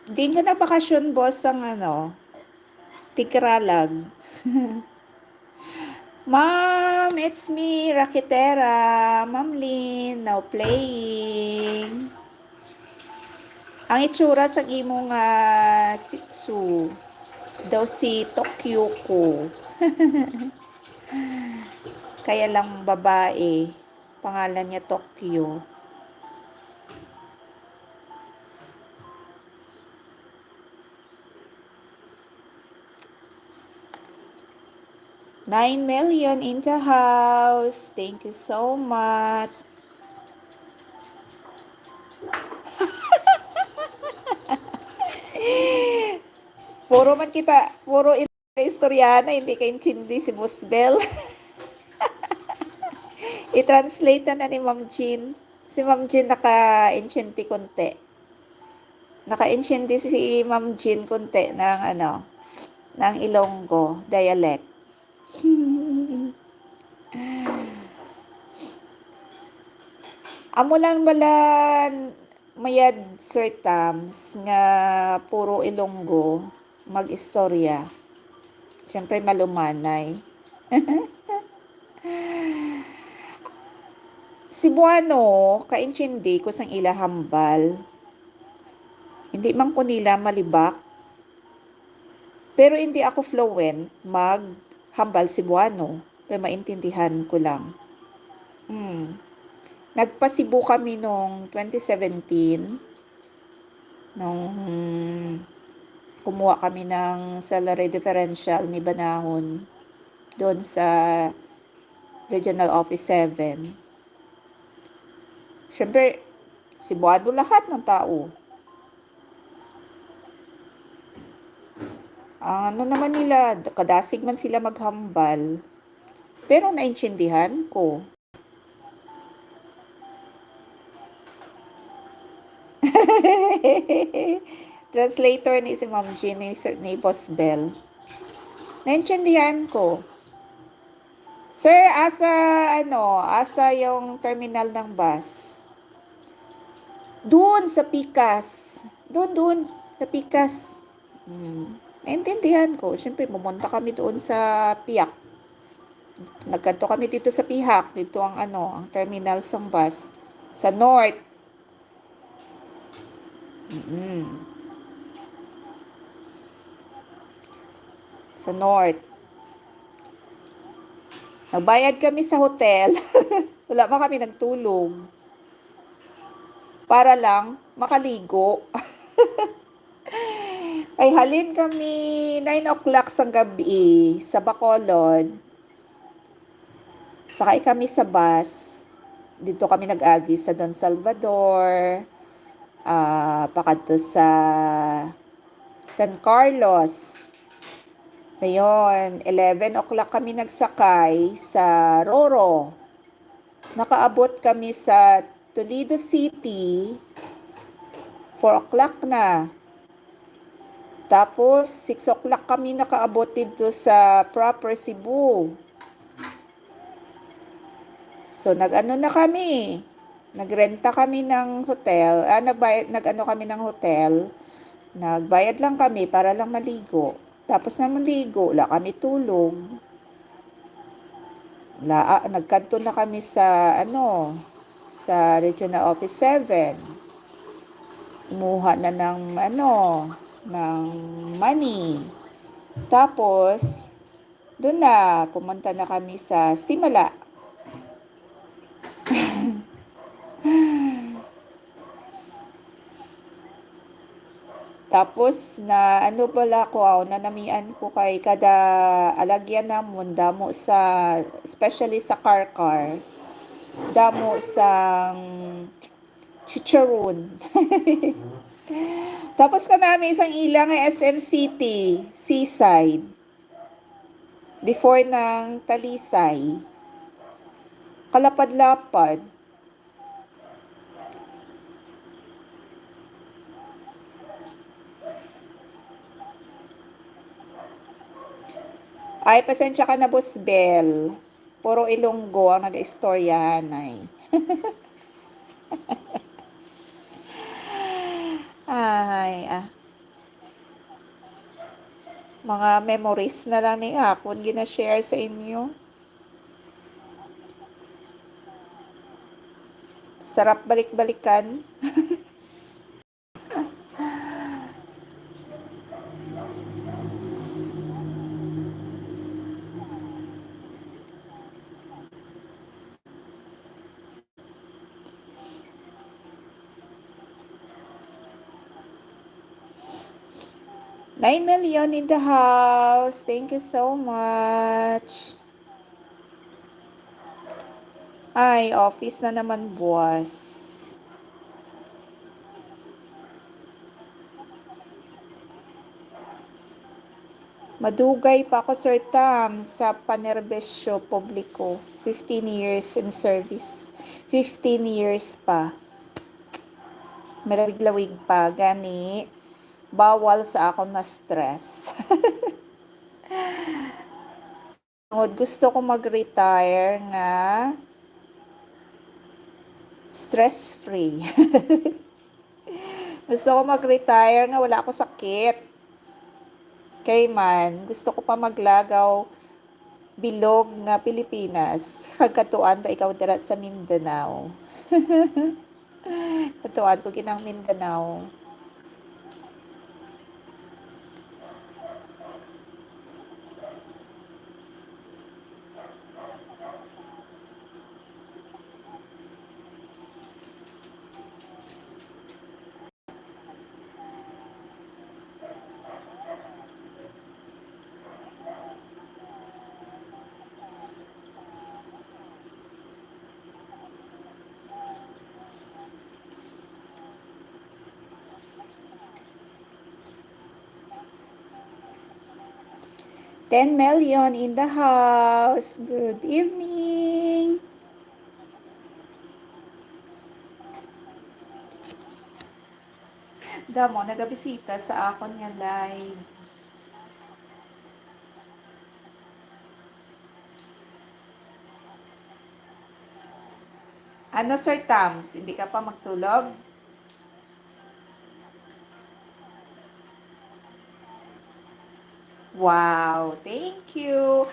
Din Sa nagbakasyon, boss, ang ano, Tigkaralag. Ma'am, it's me, Raketera. Ma'am Lynn, now playing. Ang itsura sa imo nga Shih Tzu daw si Tokyo ko. Kaya lang babae. Pangalan niya Tokyo. Nine million in the house. Thank you so much. Puro man kita, puro in-, istorya na, hindi kaintindi si Boss Bell. I-translate na, na ni Ma'am Jean. Si Ma'am Jean naka-intindi konti. Naka-intindi si Ma'am Jean konti ng ano, ng Ilonggo dialect. Amo lang bala mayad, Sir Tams, nga puro Ilonggo mag-istorya. Siyempre, malumanay. Cebuano, kaintindi ko sang ila hambal. Hindi man ko nila malibak. Pero hindi ako fluent mag hambal Cebuano, pero maintindihan ko lang. Hmm. Nagpa-Cebu kami nung twenty seventeen, nung kumuha kami ng salary differential ni Banahon doon sa Regional Office seven. Siyempre, Cebuano lahat ng tao. Ang ano naman nila, kadasig man sila maghambal. Pero naintindihan ko. Translator ni si Ma'am Jean, ni Sir, ni Boss Bell. Naintindihan ko. Sir, asa, ano, asa yung terminal ng bus? Doon sa pikas. Doon, doon, sa pikas. Hmm. Naintindihan ko. Siyempre, pumunta kami doon sa Piak. Nagkadto kami dito sa Pihak. Dito ang, ano, ang terminal sang bus. Sa North. Mm. Sa North. Nagbayad kami sa hotel. Wala man kami nagtulog. Para lang makaligo. Ay, halin kami nine o'clock sang gabi sa Bacolod. Sakay kami sa bus. Dito kami nag-agi sa Don Salvador, ah, pakadto sa San Carlos. Dayon, eleven o'clock kami nagsakay sa Roro. Nakaabot kami sa Toledo City, four o'clock na. Tapos, six o'clock kami nakaabot dito sa proper Cebu. So, nag-ano na kami? Nagrenta kami ng hotel. Ah, nagbayad, nag-ano kami ng hotel. Nagbayad lang kami para lang maligo. Tapos na maligo, wala kami tulog. Wala, ah, nagkadto na kami sa, ano, sa Regional Office seven. Kumuha na ng, ano, ng money. Tapos, doon na, pumunta na kami sa Simala. Tapos na, ano pala ko, aw, nanamian ko kay kada alagyan namon, damo sa, especially sa Carcar, damo sang chicharon. Tapos kanami isang ila nga S M City, Seaside. Before ng Talisay. Kalapad-lapad. Ay, pasensya ka na, Boss Bel. Puro Ilonggo ang nag-istoryahan, ay. Ay, ah. Mga memories na lang ni akon gina-share sa inyo. Sarap balik-balikan. Nine million in the house. Thank you so much. Ay, office na naman buwas. Madugay pa ako, Sir Tam, sa panerbesyo publiko. Fifteen years in service. Fifteen years pa. Malawig-lawig pa. Gani, bawal sa akon ma-stress. Tungod gusto ko mag-retire nga stress-free. Gusto ko mag-retire nga wala ako sakit. Kay man, gusto ko pa maglagaw bilog nga Pilipinas. Kag katuan ta ikaw dira sa Mindanao. Katuan ko ginang Mindanao. Ten million in the house. Good evening. Damo nagabisita sa akon nga live. Ano, Sir Tams, hindi ka pa magtulog? Wow, thank you.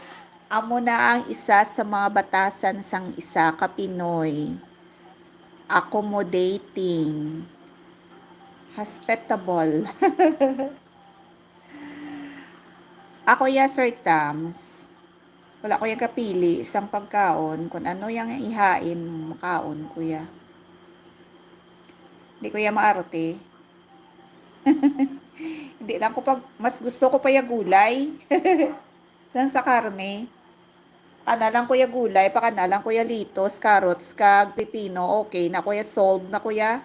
Amo na ang isa sa mga batasan sang isa ka Pinoy. Accommodating. Hospitable. Ako ya, Sir Tams. Wala ko ya kapili sang pagkaon. Kung ano yang ihain, makaon ko ya. Hindi ko ya maarte. Hindi lang ko pag, mas gusto ko pa ya gulay. Sang sa karne. Kana lang ko ya gulay, pa kana lang ko ya litos, carrots, kag pipino. Okay na ko ya, solve na ko ya.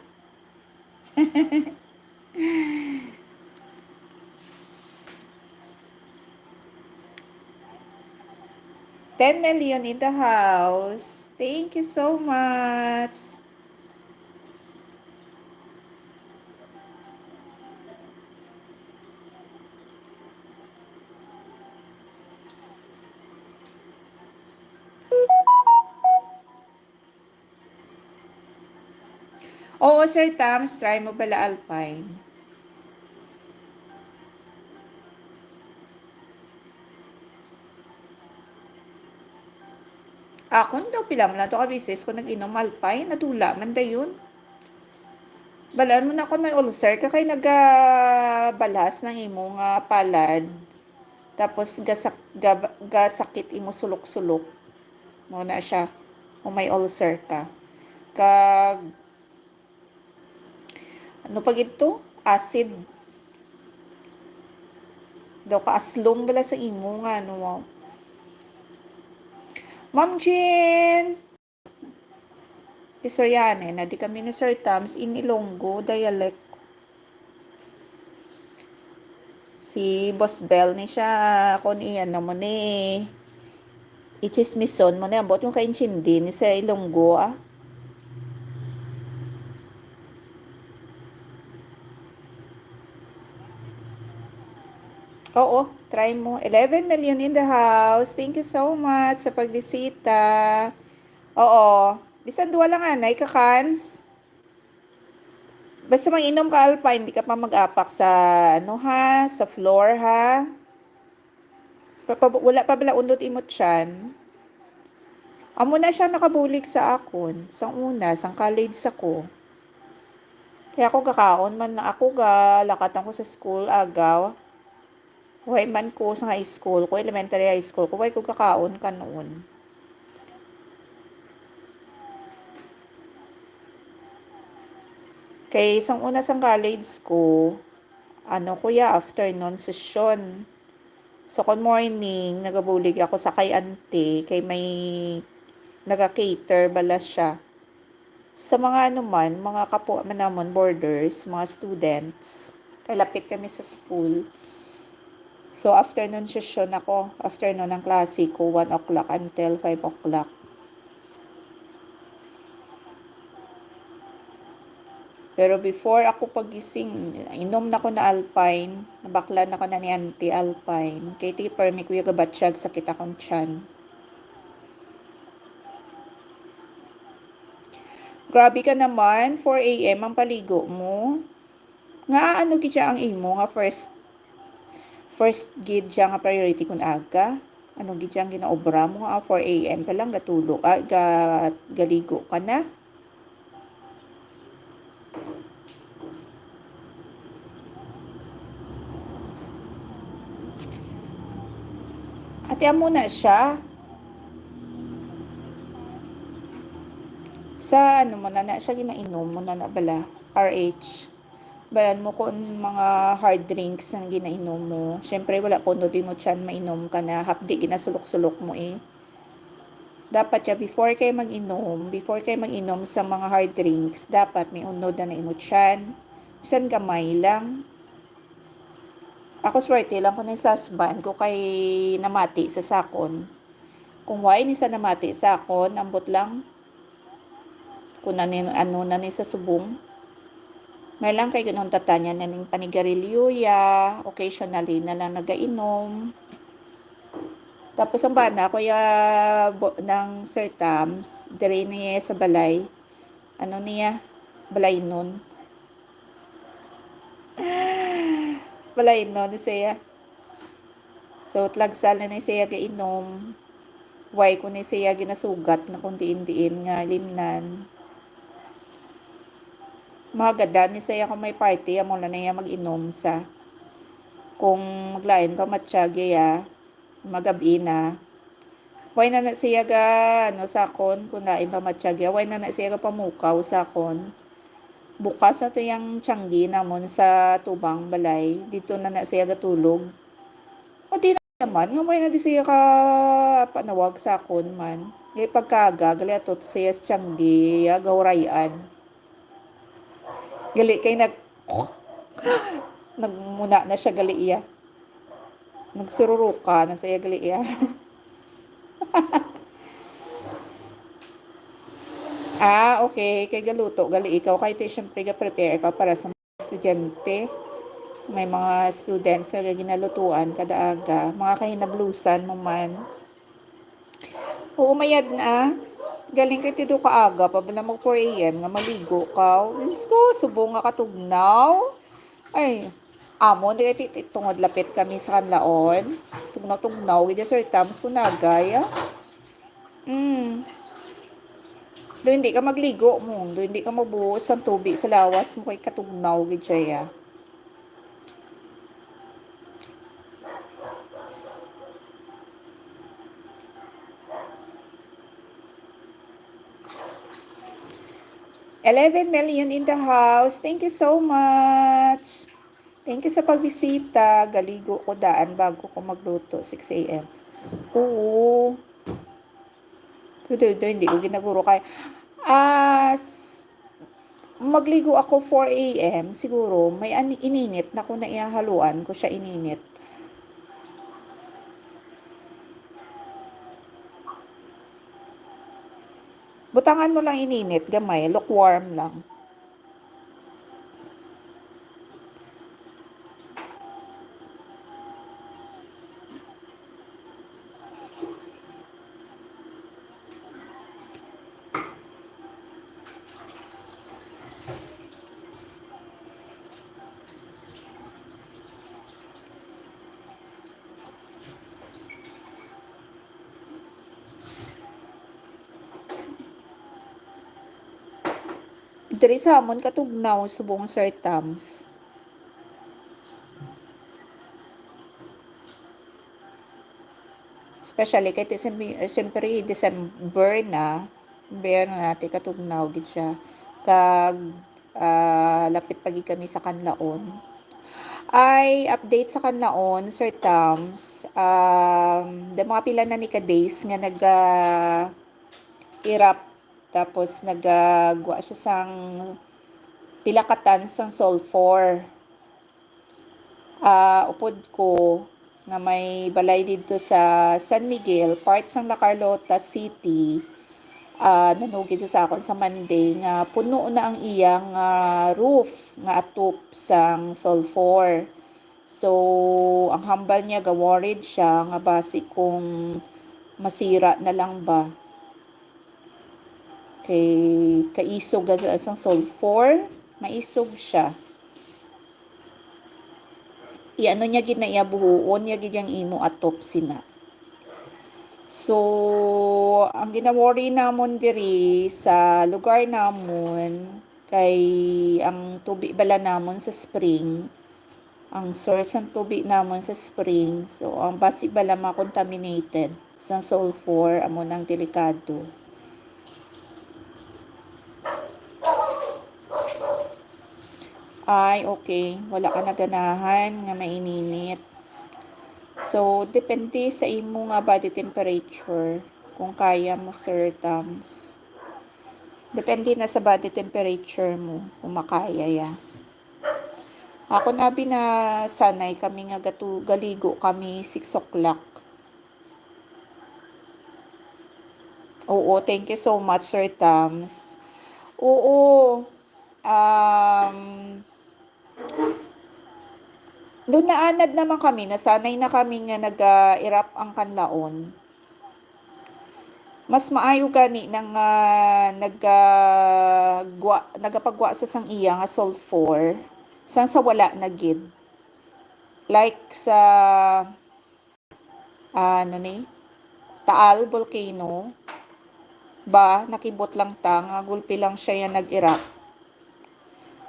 Ten million in the house. Thank you so much. Oo, Sir Tams, try mo bala Alpine. Akon daw, pila man lang to ka beses ko nag-inom Alpine, nadula man dayon. Balaan mo na kung may ulcer ka kay nagabalhas ng imo nga palad. Tapos gasak-, ga-, gasakit imo sulok-sulok. Mo na siya. Kung may ulcer ka. Kag ano pa gid to? Acid. Daw kaaslong bala sa imo nga, ano, wow. Ma'am Jean! Istoryahan eh, na di kami ni Sir Tams in Ilonggo dialect. Si Boss Bell ni siya, kung i-ano mo ni, ichismison mo ni, ambot yung kaintindi ni sa Ilonggo, ah. Oo, try mo. Eleven million in the house. Thank you so much sa pagbisita. Oo. Bisan duha lang anay ka cans. Basta mag-inom ka, Alpine, hindi ka pa mag-apak sa, ano, ha, sa floor, ha. Papa-, wala pa bala unod imo tiyan? Amo na siya nakabulig sa akon, sang una, sang college ako. Kaya ako gakaon man na ako, galakatan ko sa school, agaw. Way man ko sa high school ko, elementary, high school ko, way ko gakaon kanon. Kay sang una sang college ko, ano ko ya, afternoon session. So, kon morning, nagabulig ako sa kay auntie, kay may naga-cater bala siya. Sa mga ano man, mga kapwa man namon, boarders, mga students, kay lapit kami sa school. So, afternoon session ako. Afternoon ang klase ko, one o'clock until five o'clock. Pero before ako pagising, inom na ko na Alpine. Nabaklan na ko na ni Auntie Alpine. Kay ti permi ko yung gabatyag, sakit akong tiyan. Grabe ka naman, four a m ang paligo mo. Nga ano gid siya ang imo nga first, first gid siya nga priority kun aga? Ano gid siya ang ginaobra mo nga four a m ka lang gatulog, ah, ga-, galigo ka na? Ate, amo na siya. Sa ano mo na na siya ginainom mo na na bala? R H. Balan mo kung mga hard drinks ang ginainom mo. Siyempre, wala ko nod mo tiyan mainom ka na. Hapdi ginasulok-sulok mo eh. Dapat siya, before kay mag-inom, before kay mag-inom sa mga hard drinks, dapat may unod na na imo tiyan. Bisan gamay lang. Ako swerte lang ko na sa husband ko kay namati sa sakon. Kung wa ini sa namati sa akon, ambot lang kung ano, ano na ni sa subong. May lang kay ginuntatanya na ning panigarilyo ya, occasionally na lang nagainom. Tapos ang bana ko ya bo-, ng Sir Tams, dire niya sa balay. Ano niya? Balaynon. Balaynon ni siya. So, tlagsa na ni siya gainom. Way ko ni siya ginasugat na kung diin-diin nga limnan. Mahagada ni siya kung may party, amo na niya mag-inom sa. Kung maglain pa matsyag ya, magabi na. Way na na siya ga, ano, sakon, kung lain pa matsyag ya, way na na siya ga pamukaw sakon. Bukas na to yung tiyanggi namon sa tubang balay. Dito na na siya gatulog. O di naman, nga may na di siya ka panawag sa akon man. Kay pagkaga, gali ato to siya sa tiyanggi, ya, gawrayan. Gali kay nag-, nagmuna na siya, gali iya. Nagsururuka na siya, gali iya. Ah, okay. Kay galuto, gali ikaw. Kay ti, syempre, ga-prepare ka para sa estudyante. May mga students nga ginalutuan kada aga, mga kahinablusan mo man. Oo, mayad na. Galing kay ti do ka aga pa bala mag four a m nga maligo ka. Diyos ko, subong nga katugnaw. Ay, amo, di kay ti, ti, tungod lapit kami sa kanlaon. Tugnaw-tugnaw, gid, Sir Tams, kung nagay, ah. Mm. Do hindi ka magligo mo, do hindi ka magbuhos sang tubig sa lawas mo kay katugnaw gid siya. Eleven million in the house. Thank you so much. Thank you sa pagbisita. Galigo ko daan bago ko magluto, six a m. Oo. Tutoy, tutoy, hindi ko ginaguro kay, ah, s-, magligo ako four a m siguro. May ani-, ininit na ko na ihahaluan ko siya ininit. Butangan mo lang ininit, gamay, lukewarm lang. Diri sa amon katugnaw subong, Sir Tams. Especially kay ti-, siyempre December na, December na, ti katugnaw gid siya. Kag, ah, lapit pa gid kami sa Kanlaon. Ay, update sa Kanlaon, Sir Tams. Um, the mga pila na ni ka days nga nag, ah, irap, tapos nagagwa siya sang pila ka tons sang sulfur. Ah, upod ko nga may balay didto sa San Miguel, part sang La Carlota City, ah, nanugid sa akon sa Monday nga puno na ang iyang, ah, roof nga atop sang sulfur. So, ang hambal niya, ga-worried siya nga basi kung masira na lang ba. Kay kaisog ga-, sang sulfur, maisog siya. I-ano niya gid na iya, buhuon niya gid yang imo atop sina. So, ang gina-worry namon diri sa lugar namon, kay ang tubi bala namon sa spring, ang source sang tubi namon sa spring, so ang basi bala ma-contaminated sang sulfur, amo nang delikado. Ay, okay. Wala ka na ganahan nga maininit. So, depende sa imo nga body temperature kung kaya mo, Sir Tams. Depende na sa body temperature mo kung makaya ya. Ako na, abi, nasanay kami nga gatu-, galigo kami six o'clock. Oo, thank you so much, Sir Tams. Oo, um, doon naanad naman kami, nasanay na kami nga naga-irap ang Kanlaon. Mas maayo gani nang, ah, naga-, gwa-, nagapagwa sa sang iya nga sulfur, sang sa wala na gid. Like sa, ah, ano ni? Taal Volcano. Ba, nakibot lang ta nga gulpi lang siya yan nag-erupt.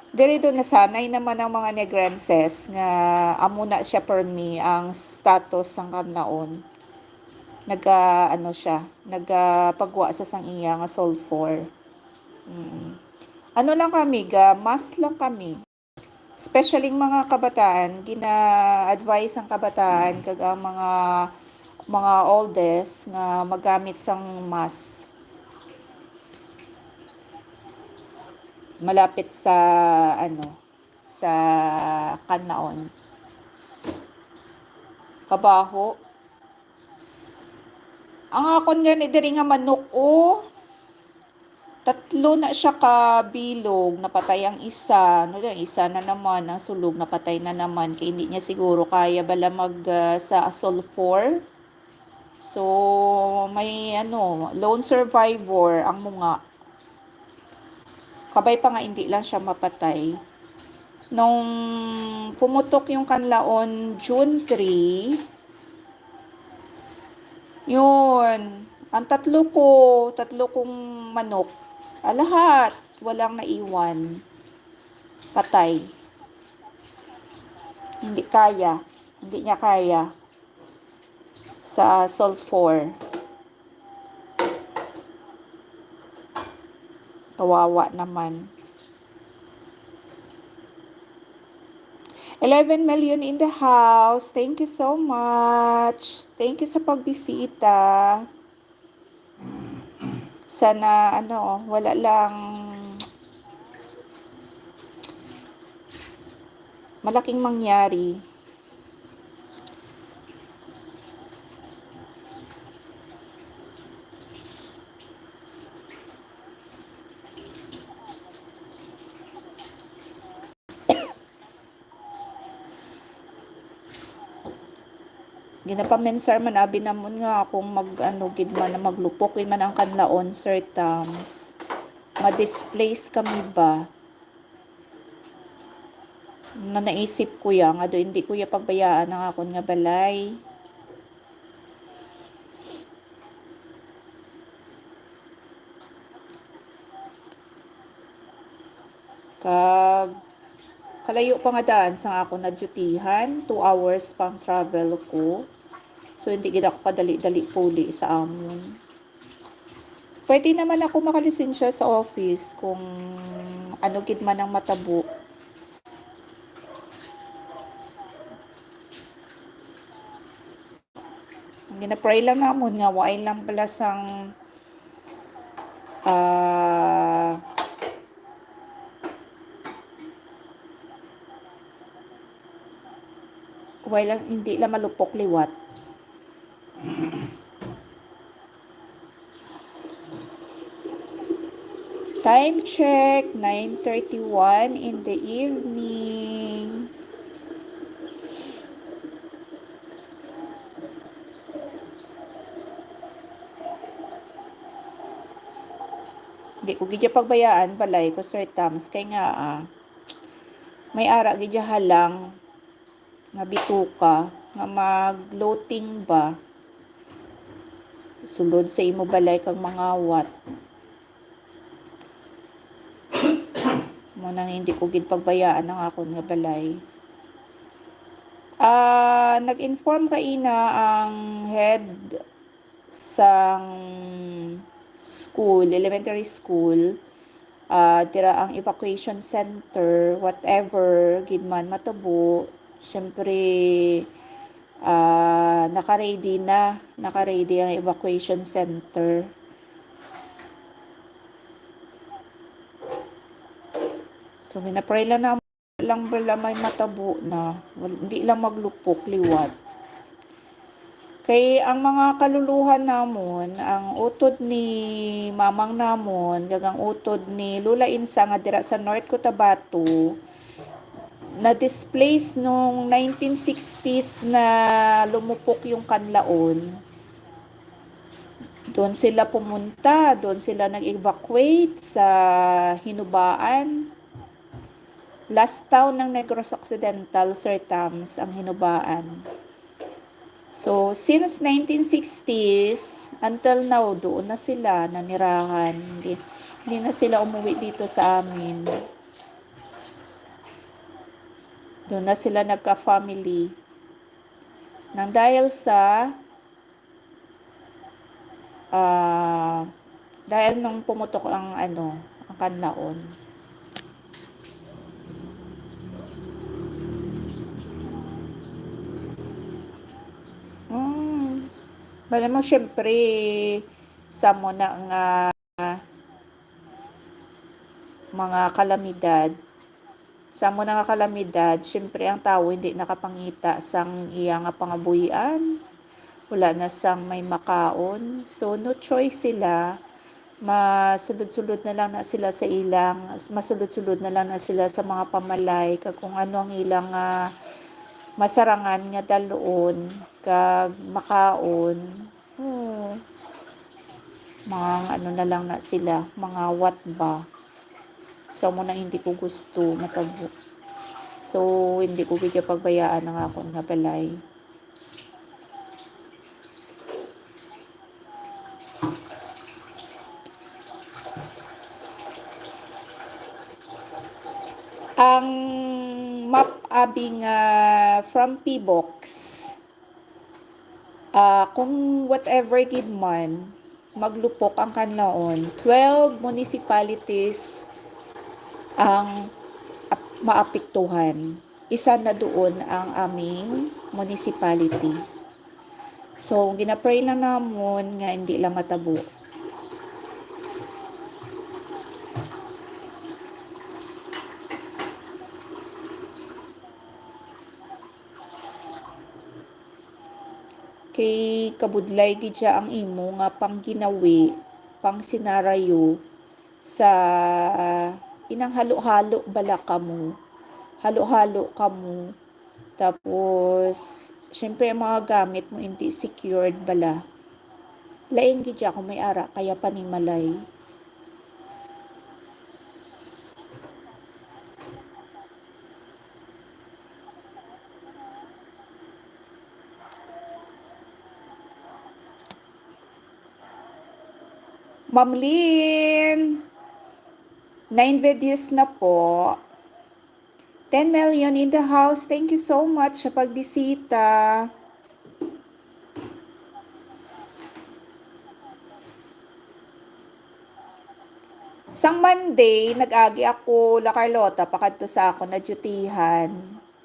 Diri do nasanay naman ang mga Negrenses nga amo na siya permi ang status sang Kanlaon. Naga, ano siya, nagapagwa sa sang iya nga sulfur. Mm. Ano lang kami, ga mask lang kami. Especially ang mga kabataan, gina-advise ang kabataan kag ang mga, mga oldest nga magamit sang mask. Malapit sa, ano, sa Kanlaon. Kabaho. Ang akon gani diri nga manok, oh. Tatlo na siya ka bilog, napatay ang isa. Ano lang, isa na naman, ang sulog, napatay na naman. Kay hindi niya siguro kaya bala mag, ah, sa sulfur. So, may ano, lone survivor ang munga. Kabay pa nga hindi lang siya mapatay. Nung pumutok yung Kanlaon, June three, yun, ang tatlo ko, tatlo kong manok, ah, lahat, walang naiwan. Patay. Hindi kaya. Hindi niya kaya. Sa sulfur. Kawawa naman. Eleven million in the house. Thank you so much. Thank you sa pagbisita. Sana, ano, wala lang malaking mangyari. Ginapamensar man abi namon nga kung mag-, ano gid man, maglupok gid man ang Kanlaon, Sir Tams. Ma-displace kami ba? Na naisip ko ya, nga do hindi ko ya pagbayaan ang akon nga balay. Kag kalayo pa nga daan sang ako nadyutihan, two hours pang travel ko. So, hindi gid ako kadali-dali puli sa amon. Pwede naman ako makalisensya sa office kung ano gid man ang matabo. Ang gina-pray lang namon nga wala lang bala sang, ah, wala lang, hindi lang malupok liwat. Time check, nine thirty-one in the evening. Di ko gid siya pagbayaan, balay ko, Sir Tams, kay nga, ah, may ara gid siya halang nga bituka nga mag-loading ba sulod sa imo balay kag mangawat. Mo nang hindi ko gid pagbayaan ang akon nga balay. Ah, nag-inform kaina ang head sang school, elementary school, ah, dira ang evacuation center, whatever gid man matabo, syempre, ah, naka-ready na, naka-ready ang evacuation center. So, ginapray lang na lang bala may matabo na. Wal-, hindi lang maglupok liwat. Kay ang mga kaluluhan namon, ang utod ni mamang namon, kag ang utod ni Lola Insa nga dira sa North Cotabato, na-displace nung nineteen sixties na lumupok yung Kanlaon. Doon sila pumunta, doon sila nag-evacuate sa Hinubaan. Last town ng Negros Occidental, Sir Tams, ang Hinubaan. So, since nineteen sixties, until now, doon na sila nanirahan. Hindi, hindi na sila umuwi dito sa amin. Doon na sila nagka-family. Nang dahil sa, ah, dahil nung pumutok ang, ano, ang Kanlaon. Mm. Alam mo, syempre, sa mo na nga mga kalamidad, sa mo na nga kalamidad, syempre, ang tawo hindi nakapangita sang iya nga pangabuhian. Wala na sang may makaon. So, no choice sila. Masulod-sulod na lang na sila sa ilang, masulod-sulod na lang na sila sa mga pamalay, kag kung ano ang ilang, ah, masarangan nga dalon, kag makaon. Oo. Mga ano na lang na sila, mga what ba. So, mo nang hindi ko gusto matabo. So, hindi ko gid pagbayaan ang akon nga balay. Ang map abi nga from P box, ah, kung whatever gid man, maglupok ang Kanlaon, twelve municipalities ang ap-, maapektuhan. Isa na doon ang aming municipality. So, ginapray lang namon nga hindi lang matabo. Kay kabudlay gid siya ang imo nga pangginawi, pangsinarayo sa inang halo-halo bala kamo. Halo-halo kamo. Tapos, syempre, ang mga gamit mo hindi secured bala. Lain gid siya kung may ara kaya panimalay. Ma'am Lynn. Nine videos na po. Ten million in the house. Thank you so much sa pagbisita. Sang Monday, nag-agi ako, La Carlota, pakadto sa ako na dutyhan.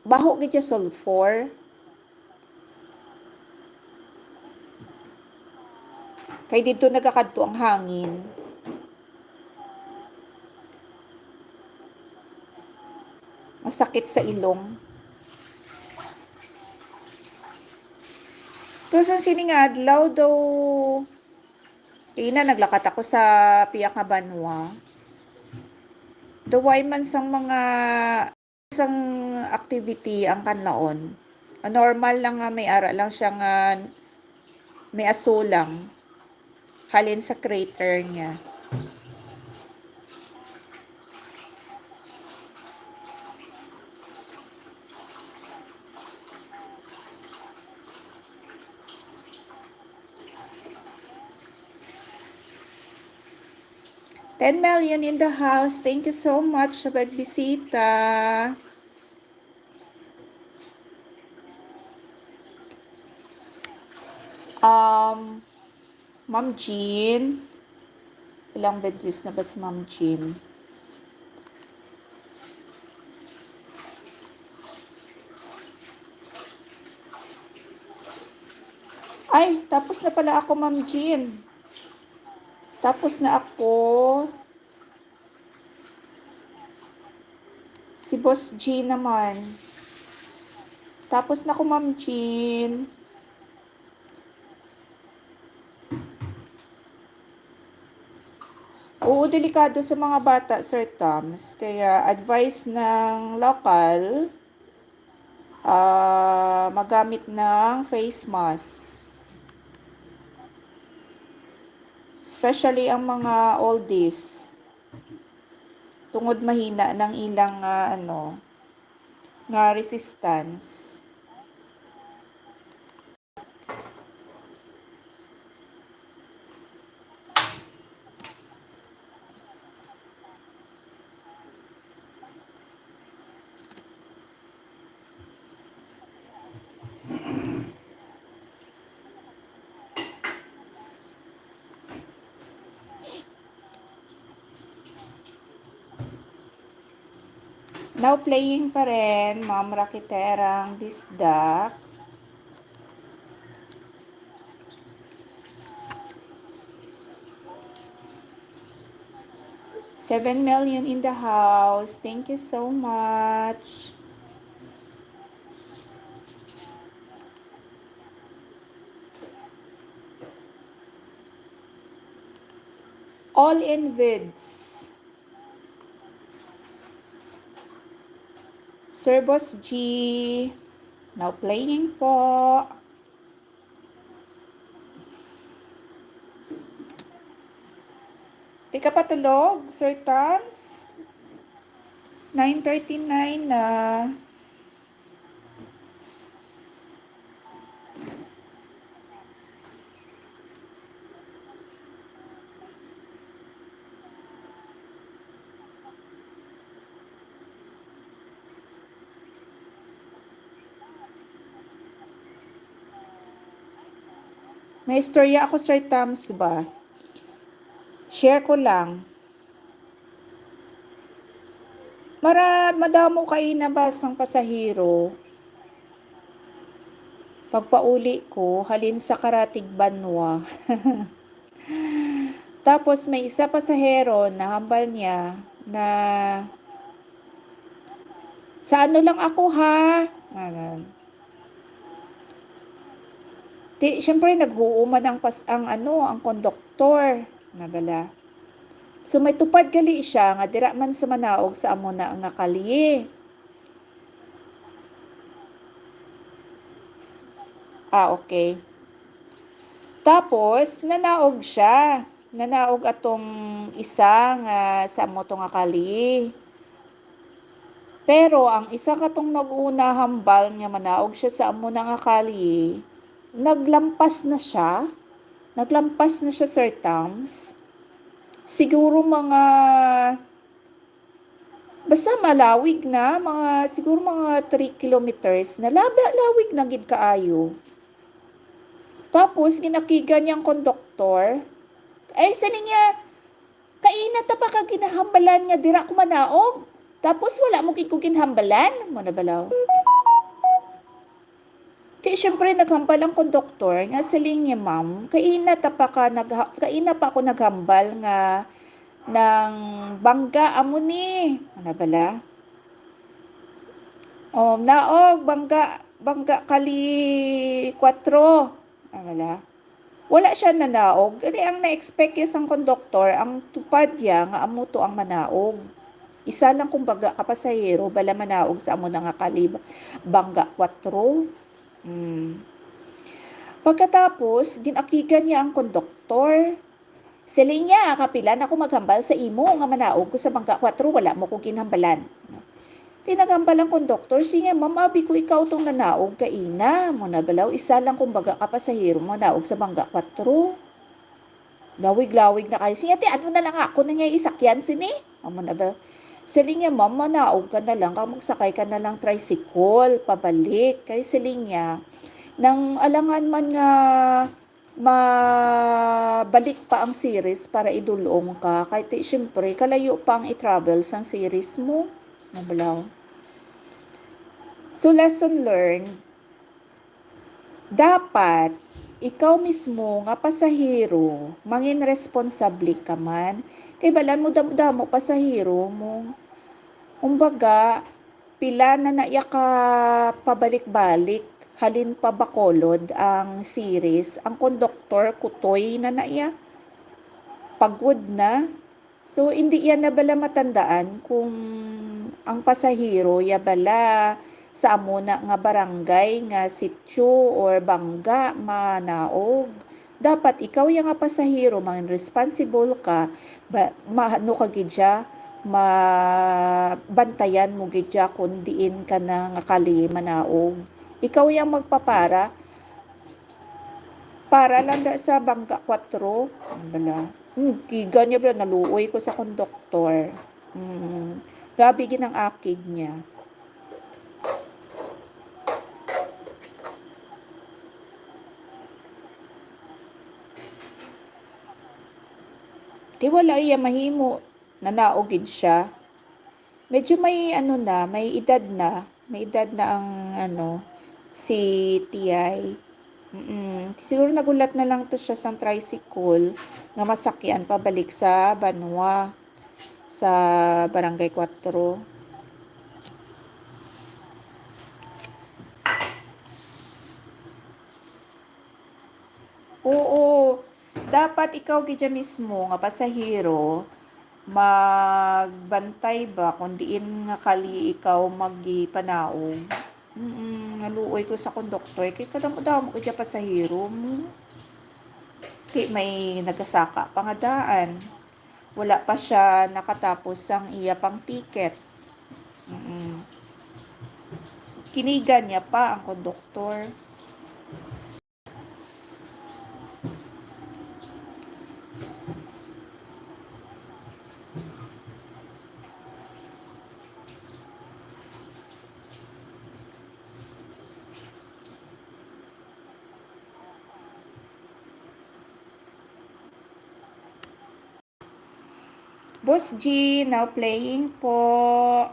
Baho gid siya sulfur. Kay dito nagakadto ang hangin. Masakit sa ilong. Tapos ang sining adlaw daw, ina, naglakat ako sa piyak nga banwa. Daw way man sang mga sang activity ang kanlaon. Ah, normal lang nga may ara lang siya nga may aso lang. Halin sa crater niya. Ten million in the house. Thank you so much sa pagbisita. Um, Ma'am Jean. Ilang videos na ba si Ma'am Jean? Ay, tapos na pala ako, Ma'am Jean. Tapos na ako. Si Boss G naman. Tapos na ko, Ma'am Jean. Oo, delikado sa mga bata, Sir Toms. Kaya advice ng lokal, ah, magamit ng face mask. Especially ang mga oldies. Tungod mahina ng ilang, ah, ano, nga resistance. Now playing pa rin, Ma'am Rakiterang Disdak. Seven million in the house. Thank you so much. All in vids. Sir Boss G, now playing po. Di ka pa tulog, Sir Tams? Nine thirty-nine na. May istorya ako, Sir Tams, ba? Share ko lang. Mara-, madamo kay na ba sang pasahero? Pagpauli ko, halin sa karatig banwa. Tapos may isa pasahero na hambal niya na, "Sa ano lang ako, ha?" Ganun. Di, syempre, naghuo man ang pas-, ang ano, ang konduktor. Nabala. So, may tupad gali siya nga dira man sa manaog sa amo na nga kalye. Ah, okay. Tapos, nanaog siya. Nanaog atong isa nga sa amo to nga kalye. Pero ang isa katong nag-una hambal nga manaog siya sa amo na nga kalye, naglampas na siya. Naglampas na siya, Sir Tams. Siguro mga Basta malawig na, mga, siguro mga three kilometers na, laba-, lawig na gid kaayo. Tapos, ginakigan niya ang konduktor. Ay, siling niya, "Kaina ta pa ka ginahambalan nga dira ko manaog. Tapos, wala mo gid ko ginhambalan?" Mo na balaw. Di, syempre, naghambal ang konduktor nga siling niya, "Ma'am, kaina ta pa ka nagha-, kaina pa ako naghambal nga nang bangga amo ni." Ano bala? "Oh, naog, bangga, bangga kali kwatro." Ano bala? Wala siya nanaog. Kani ang na-expect niya sang konduktor, ang tupad niya nga amo to ang manaog. Isa lang kumbaga ka pasahero, bala manaog sa amo na nga kali bangga kwatro. Hmm. Pagkatapos, ginakigan niya ang konduktor. Siling niya, "Kapila na ko maghambal sa imo nga manaog ko sa bangga kwatro, wala mo ko ginhambalan." Tinaghambal ang konduktor, siya niya, "Ma'am, abi ko ikaw tong nanaog kaina. Mo na balaw, isa lang kumbaga ka pasahero manaog sa bangga kwatro." Lawig-lawig na kayo. Siya, "Ti, ano na lang ako na nga isakyan sini?" Amo na ba? Siling niya, "Ma'am, manaog ka na lang, kag magsakay ka na lang tricycle, pabalik." Kay siling niya, nang alangan man nga mabalik pa ang series para idulong ka, kay ti, syempre, kalayo pa ang i-travel sang series mo. Nabalaw. So, lesson learned, dapat ikaw mismo nga pasahero, mangin responsable ka man. Kay balan mo damo-damo pasahero mo. Kumbaga, pila na na iya ka pabalik-balik, halin pa Bacolod ang series, ang konduktor kutoy na na iya. Pagod na. So, hindi iya na bala matandaan kung ang pasahero ya bala sa amo na nga barangay nga sitio or bangga manaog. Dapat ikaw ya nga pasahero, man responsible ka, ba, maano ka gid siya, mabantayan mo gid siya kung diin ka na nga kali manaog. Ikaw yang magpapara, para lang da sa bangga kwatro. Bala. Hmm, kiga niya bala, naluoy ko sa konduktor. Hmm. Grabe gid ang akig niya. Di wala iya mahimo. Nanaog gid siya. Medyo may ano na, may edad na. May edad na ang ano, si Tiyay. Mm-mm. Siguro nagulat na lang to siya sang tricycle nga masakyan pabalik sa banwa, sa Barangay Cuatro. Oo, dapat ikaw gid mismo nga pasahero magbantay ba kung diin nga kali ikaw magipanaog. Mm, naluoy ko sa konduktor kay kadamo-damo ko dyan pasahero mo. Kay may nagasaka pa nga daan. Wala pa siya nakatapos sang iya pang ticket. Mm. Kiniga niya pa ang konduktor. Boss G, now playing po.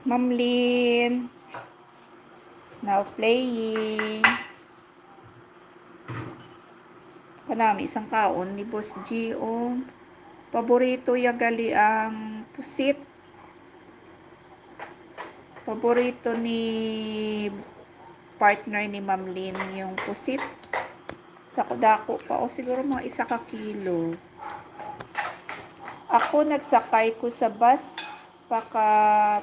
Ma'am Lynn, now playing. Kanami sang kaon ni Boss G, oh. Paborito ya gali ang pusit. Paborito ni partner ni Ma'am Lynn yung pusit. Dako-dako pa, o siguro mga isa ka kilo. Ako, nagsakay ko sa bus, paka,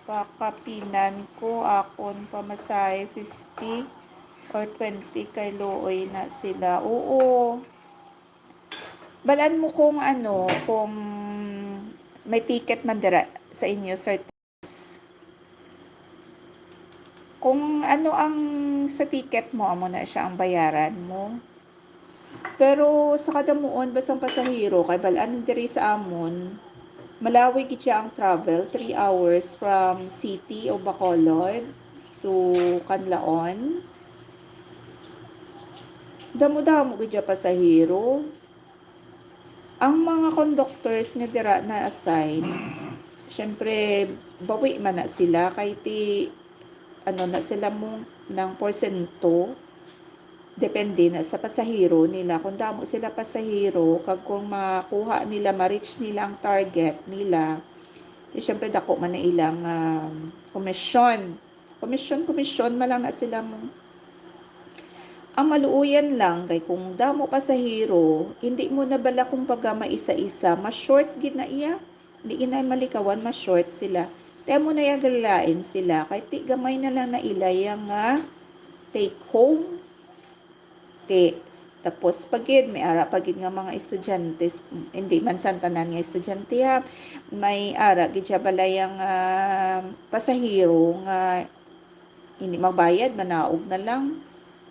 pakapinan ko, akon pamasahe fifty or twenty kay luoy na sila. Oo. Balaan mo kung ano, kung may ticket man dira sa inyo, sir. Kung ano ang sa ticket mo, amo na siya ang bayaran mo. Pero sa kadamuon, basta ang pasahero, kay balaan diri sa amon, Malawi gid siya ang travel, three hours from city o Bacolod to Canlaon. Damo-damo gid siya pasahero. Ang mga conductors nga dira na-assign, syempre, bawi man na sila kay ti, ano na sila mo, ng porsyento. Depende na sa pasahero nila. Kung damo sila pasahero, kag kung makuha nila, ma-reach nila ang target nila, di syempre dako man na ilang, um, komisyon. Komisyon, komisyon man lang na sila mo. Ang maluoyan lang, kay kung damo pasahero, hindi mo na bala kung baga maisa-isa, ma-short gid na iya. Hindi gid na malikawan, ma-short sila. Kaya mo na yagalain sila, kay ti gamay na lang na ila iya nga take home. Ti, tapos pa gid, may ara pa gid nga mga estudyante, hindi man sa tanan nga estudyante ha, may ara gid siya balay ang, ah, pasahero nga hindi magbayad, manaog na lang.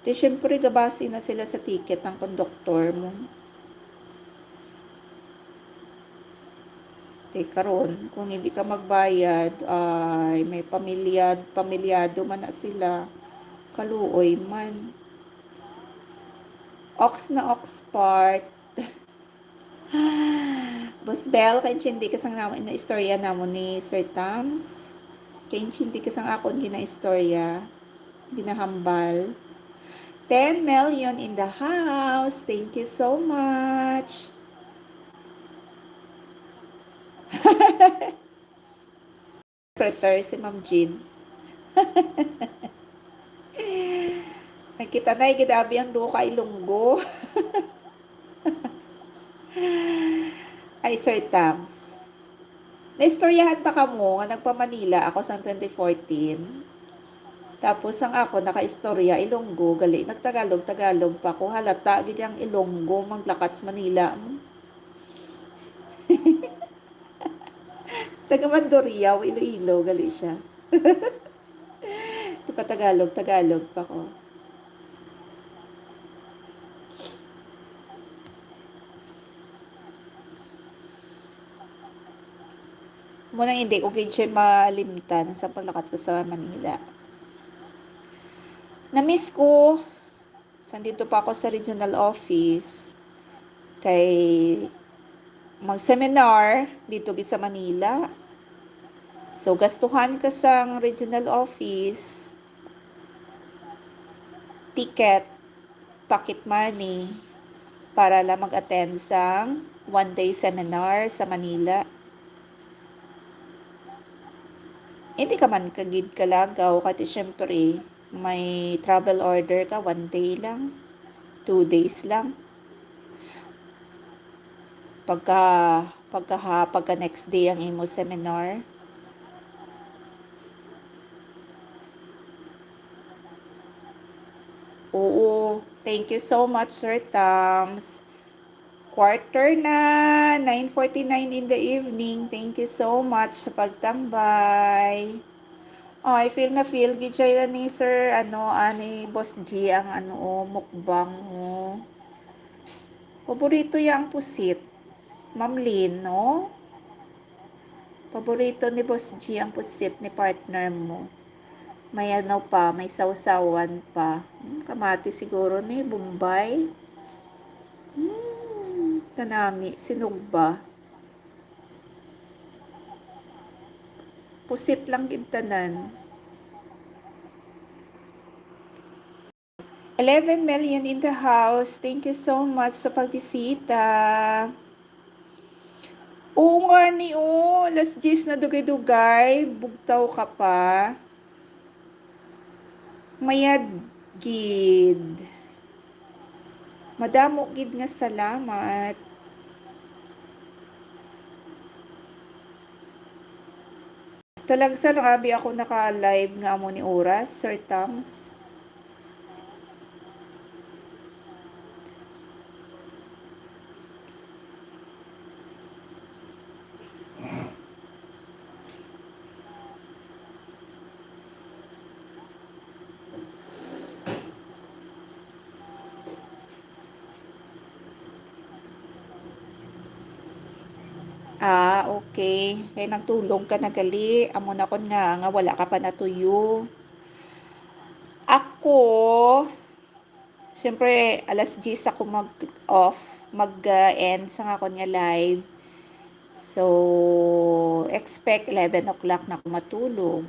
Ti, syempre, gabasi na sila sa ticket ng konduktor mo. Ti, karon, kung hindi ka magbayad, ay, may pamilya, pamilyado man na sila. Kaluoy man. Ox na ox part. Boss Bel, kaintindi ka sang naman na istorya namon ni Sir Tams. Kaintindi ka sang akon ginaistorya, ginahambal. Ten million in the house. Thank you so much. Interpreter si Ma'am Jean. Nakita na, gid abi ang duha ka Ilonggo. Ay, Sir Tams. Naistoryahan ta kamo nga nagpa-Manila ako sang twenty fourteen. Tapos ang ako nakaistorya Ilonggo, gali nagtagalog-tagalog pa ko. Halata gid ang Ilonggo maglakat sa Manila. Taga Mandurriao, Iloilo, gali siya. Di pa Tagalog, Tagalog pa ko. Muna hindi ko gid siya malimtan sa paglakat ko sa Manila. Na-miss ko. Sandito pa ako sa regional office. Kay mag-seminar dito gid sa Manila. So, gastuhan ka sang regional office, ticket, pocket money, para lang mag-attend sang one-day seminar sa Manila. Hindi ka man kagid kalagaw, kasi syempre, may travel order ka, one day lang, two days lang. Pagka, pagka, ha, pagka next day ang imo seminar. Oo. Thank you so much, Sir Tams. Quarter na, nine forty-nine in the evening. Thank you so much sa pagtambay. Ay, feel na feel gid siya ni Sir, ano, ani Boss G ang, ano, oh, mukbang, oh. Paborito niya ang pusit. Ma'am Lynn, no? Paborito ni Boss G ang pusit ni partner mo. May ano pa, may sawsawan pa. Hmm, kamati siguro ni Bombay. Hmm, kanami, sinugba. Pusit lang gid tanan. Eleven million in the house. Thank you so much sa pagbisita. Oo nga ni, oh, alas diyes na dugay-dugay. Bugtaw ka pa. Mayad gid. Madamo gid nga salamat. Talagsa lang abi ako naka-live nga amo ni oras, Sir Tams. Ah, okay. Kay nagtulog ka na gali. Amo na kon nga, nga wala ka pa natuyo. Ako, siyempre, alas diyes ako mag-off, mag-end sa akon nga live. So, expect eleven o'clock na ako matulog.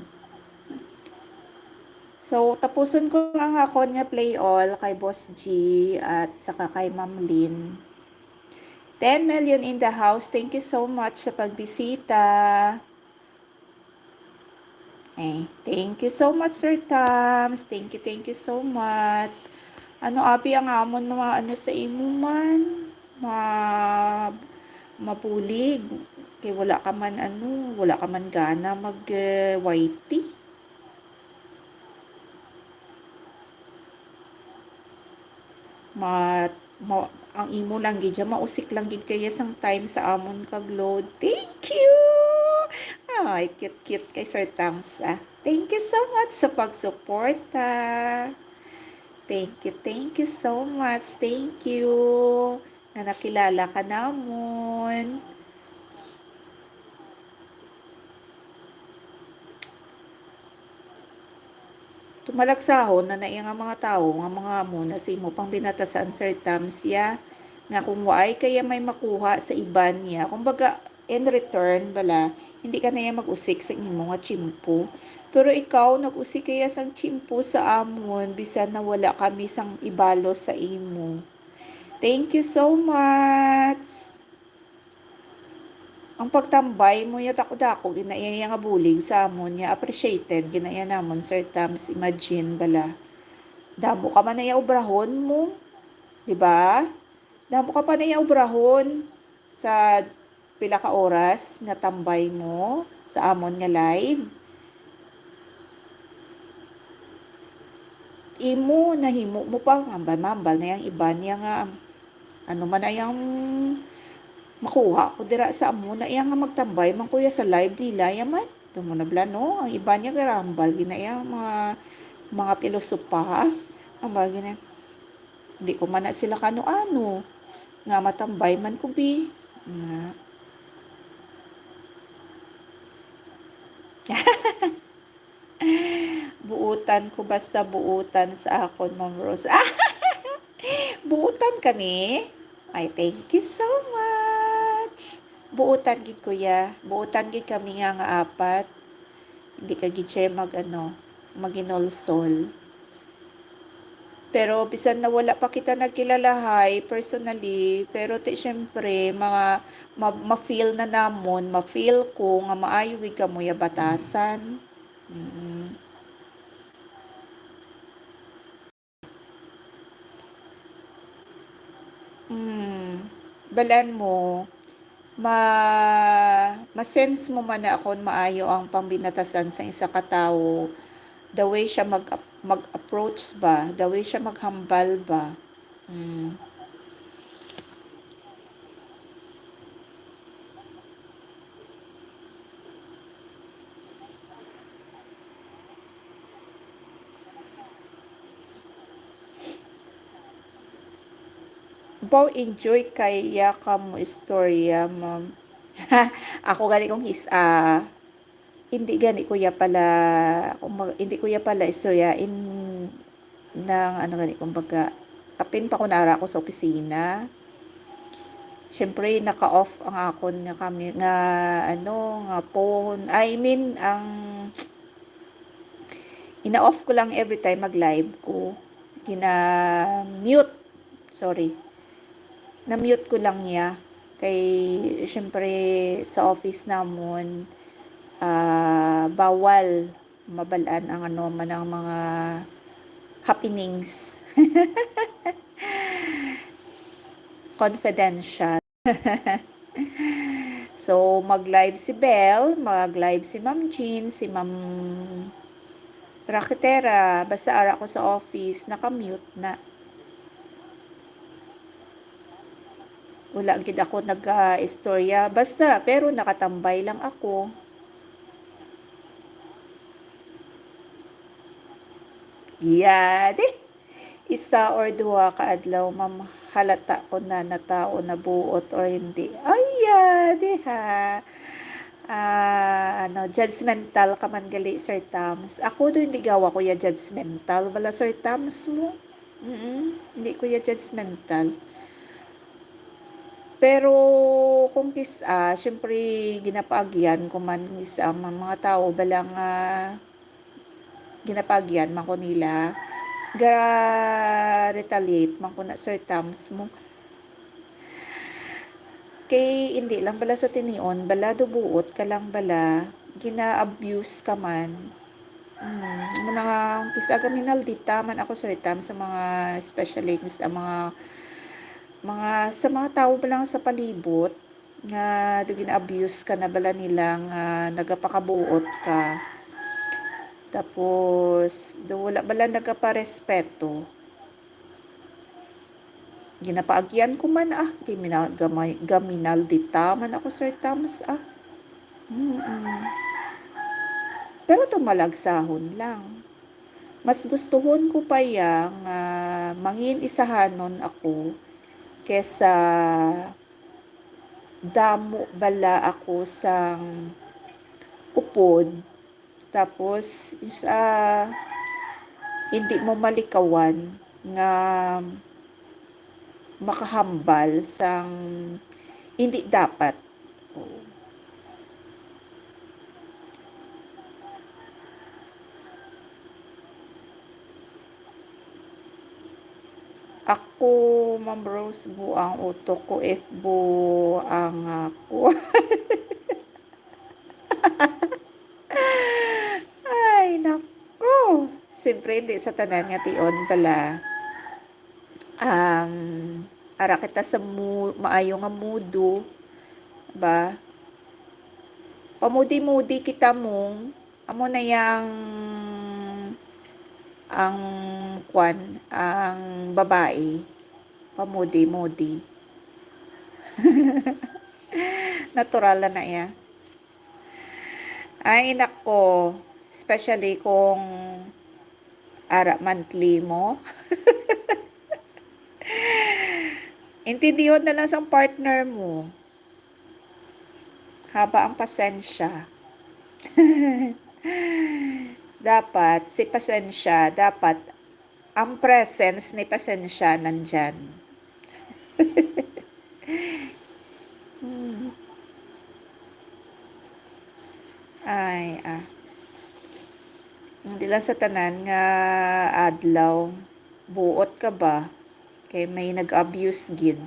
So, tapuson ko lang akon nga play all kay Boss G at saka kay Ma'am Lynn. Ten million in the house. Thank you so much sa pagbisita. Eh, thank you so much, Sir Tams. Thank you, thank you so much. Ano, abi ang amon mga ano sa imo man? Ma mabulig. Kay wala ka man ano, wala ka man gana mag, eh, Y T. Ma, ma, ang imo lang gid siya, mausik lang gid kaya sang time sa amon kag load. Thank you! Ay, cute-cute kay Sir Tams, ah. Thank you so much sa pagsuporta. Thank you, thank you so much. Thank you nga nakilala ka namon. Tumalagsahon na na iya nga mga tawo nga mga amo na sa imo pang binatasan, Sir Tams, ya, nga kung waay kaya may makuha sa iban niya, kumbaga, in return, bala, hindi ka na iya mag-usik sa imo nga tiyempo. Pero ikaw, nag-usik kaya sang tiyempo sa amon, bisan na wala kami sang ibalos sa imo. Thank you so much. Ang pagtambay mo ya dako-dako, ginaiya nga bulig sa amon, ya appreciated, ginaiya namon, Sir Tams. Imagine bala. Damo ka man na iya obrahon mo, di ba? Damo ka pa na iya obrahon sa pila ka oras nga tambay mo sa amon nga live. Imo, nahimo mo pa, hambal-hambal na yang iba niya nga, ano man na yang makuha ko dira sa amo na iya nga magtambay man kuya sa live nila, ya man. Damo na bala, no? Ang iba niya garambal, gina iya mga, mga pilosopa. Ang bagay na, di ko man na sila kano-ano. Nga matambay man ko, bi. Nga. Buutan ko, basta buutan sa akon, Ma'am Rose. Buutan kami? Ay, thank you so much. Buutan gid, kuya. Buutan gid kami nga, nga apat. Hindi ka gid siya mag, ano, maginolsol. Pero bisan na wala pa kita nagkilalahay personally, pero ti, syempre, mga ma-, ma-feel na namon, ma-feel ko nga maayo gid kamo ya batasan. Mm. Mm. Balan mo, ma-, ma-sense mo man na akon maayo ang pangbinatasan sa isa ka tawo, the way siya mag-, mag-approach ba, the way siya maghambal ba. Mm. Baw, enjoy kaya ka mo istorya, ma'am. Ako gani kung his-, ah, hindi gani ko ya pala, kung mag-, hindi ko ya pala istoryain ng ano gani, kumbaga, kapin pa ko naara ko sa opisina. Siyempre, naka-off ang akon nga kami, nga, ano, nga phone. I mean, ang ina-off ko lang every time mag-live ko. Gina-mute. Sorry. Na-mute ko lang niya. Kay, syempre, sa office namon, ah, bawal mabalaan ang ano man ang mga happenings. Confidential. So, mag-live si Belle, mag-live si Ma'am Jean, si Ma'am Raketera. Basta ara ko sa office, naka-mute na. Wala gid ako nag-istorya. Basta, pero nakatambay lang ako. Yeah, di. Isa or duha ka adlaw, ma'am. halata ko na natao na buot or hindi. Ay, ah, diha. Ah, ano, judgmental ka man gali, Sir Tams. Ako do, hindi gawa ko ya judgmental. Wala, Sir Tams mo. Mm, hindi ko ya judgmental. Pero kung kis-a, syempre, ginapaagyan ko man kis-a, ang mga tao bala nga ginapaagyan man ko nila, ga-retaliate man ko na, Sir Tams mo. Kay hindi lang bala sa tinion, bala dubuot ka lang bala, gina-abuse ka man. Mm, mga kis-a gaminaldita man ako, Sir Tams, sa mga specialist, ang mga, mga, sa mga tao pa lang sa palibot, nga do gina-abuse ka na bala nila nga nagapakabuot ka. Tapos, do wala bala nagaparespeto. Ginapaagyan ko man, ah, kay mina-, gamay-, gaminaldita man ako, Sir Tams, ah. Mm-mm. Pero to malagsahon lang. Mas gustuhon ko pa ya nga mangin isahanon ako kesa damo bala ako sang upod, tapos is, ah, hindi mo malikawan nga makahambal sang hindi dapat. Oo. Ako, Ma'am Rose, buang utok ko if buang ako. Ay, naku. Siyempre, hindi sa tanan nga tion pala. Um, ara kita sa mu-, maayo nga mudo, ba? Pamudi-mudi kita mong, amo na yang, ang kwan, ang babae. Pamudi-mudi. Natural na na iya. Ay, nako. Especially kung ara monthly mo. Intindihon na lang sa partner mo. Haba ang pasensya. Dapat, si pasensya, dapat ang presence ni pasensya nandyan. Hmm. Ay, ah. Hindi lang sa tanan nga adlaw, buot ka ba? Kay may nag-abuse gid.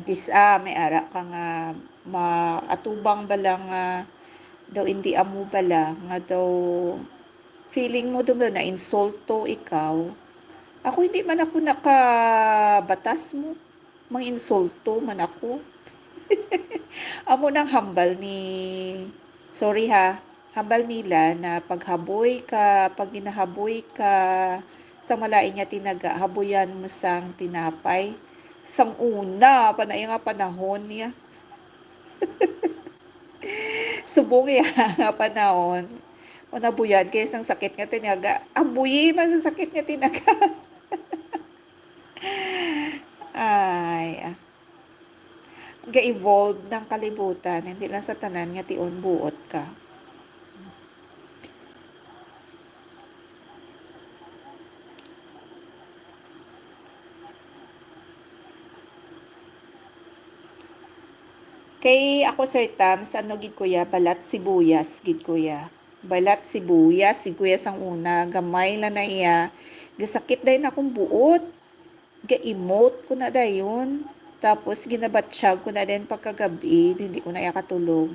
Bis-, ah, may ara ka nga maatubang bala nga daw hindi amo bala, nga daw feeling mo daw na insulto ikaw. Ako, hindi man ako nakabatas mo. Manginsulto man ako. Amo nang hambal ni, sorry ha, hambal nila na paghaboy ka, pag ginahaboy ka, sa malain nga tinaga, habuyan mo sang tinapay. Sang una, pa na nga panahon niya. Subong iya nga panahon. Kung nabuyan kay sang sakit nga tinaga, abuyi man sa sakit nga tinaga. Ay, ah. Ga-evolve ng kalibutan, hindi lang sa tanan nga tion buot ka. Kay ako, Sir Tams, ano gid ko ya, balat sibuyas gid ko ya. Balat sibuyas, gid ko ya sang una, gamay lang na iya. Gasakit dayon akong buot. Ga-emote ko na dayon. Tapos ginabatsyag ko na dayon pagkagabi, hindi ko na iya katulog.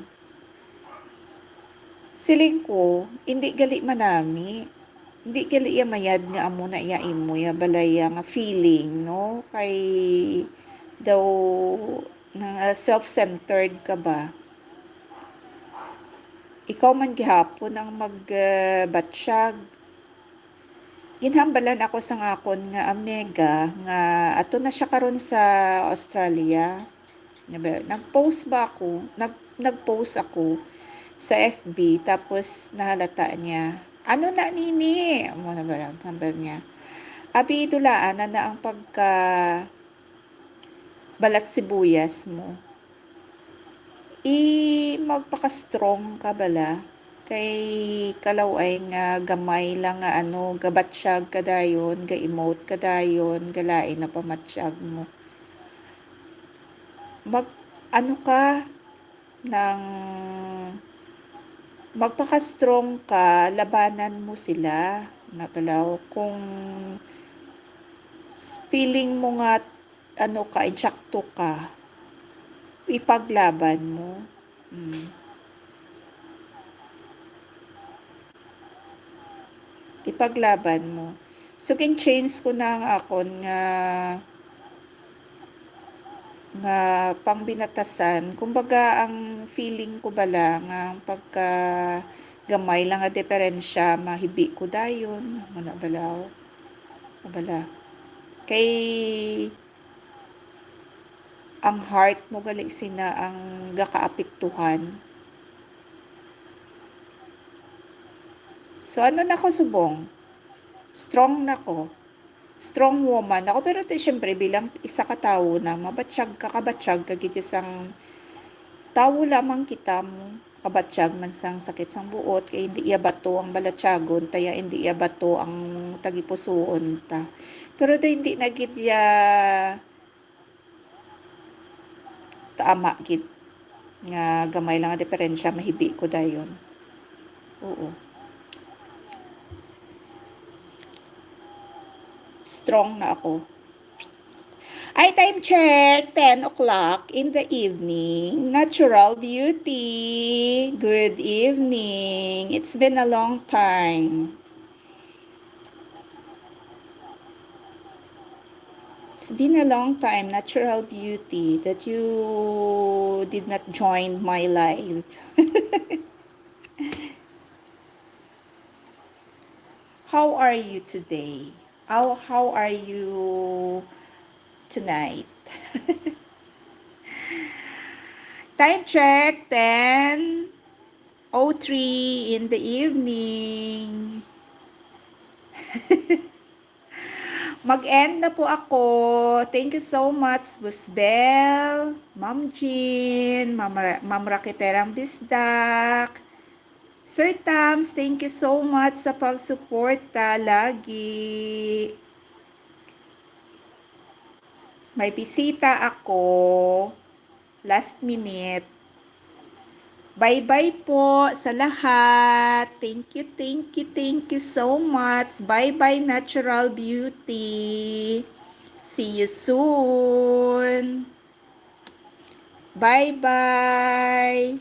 Siling ko, hindi gali manami. Hindi gali iya mayad nga amo na iya imo, iya balaya nga feeling, no? Kay daw nga self-centered ka ba? Ikaw man gihapon ang mag, ah, batsyag. Ginhambalan ako sang akon nga amiga nga ato na siya karon sa Australia. Nga ba, nag-post ba ako? Nag-, nag-post ako sa F B, tapos nahalata niya. "Ano na nini?" Amo na ba lang, number niya. Abi, dulaan na na ang pagka balat sibuyas mo. I, magpaka-strong ka bala. Kay kalaw-ay nga gamay lang nga ano, gabatyag ka dayon, ga-emote ka dayon, galain na pamatyag mo. Mag, ano ka, nang magpaka-strong ka, labanan mo sila. Nabalaw, kung feeling mo nga, ano ka, insakto ka, ipaglaban mo. Mm. Ipaglaban mo. So, gin-change ko na ang akon nga, nga pangbinatasan. Kumbaga, ang feeling ko bala nga ang pagka gamay lang nga diferensya, mahibi ko dayon. Ano bala? Abala. Kay ang heart mo gali sina ang gakaapektuhan. So, ano na ko subong? Strong na ko. Strong woman ako. Pero ti, syempre, bilang isa ka tawo na mabatyag ka, kabatyag ka gid sang tawo lamang kita mo. Kabatyag man sang sakit sang buot, kay hindi iya bato ang balatyagon, kaya hindi iya bato ang tagipusuon ta. Pero da hindi na gid iya tama gid nga gamay lang ang diferensya, mahibi ko dayon. Oo. Strong na ako. Ay, time check, ten o'clock in the evening. Natural Beauty, good evening. It's been a long time. It's been a long time, Natural Beauty, that you did not join my live. How are you today? How, how are you tonight? Time check, ten oh three in the evening. Mag-end na po ako. Thank you so much, Boss Bell, Ma'am Jean, Ma'am Ra-, Ma'am Rakiterang Bisdak. Sir Tams, thank you so much sa pagsuporta lagi. May bisita ako. Last minute. Bye-bye po sa lahat. Thank you, thank you, thank you so much. Bye-bye, Natural Beauty. See you soon. Bye-bye.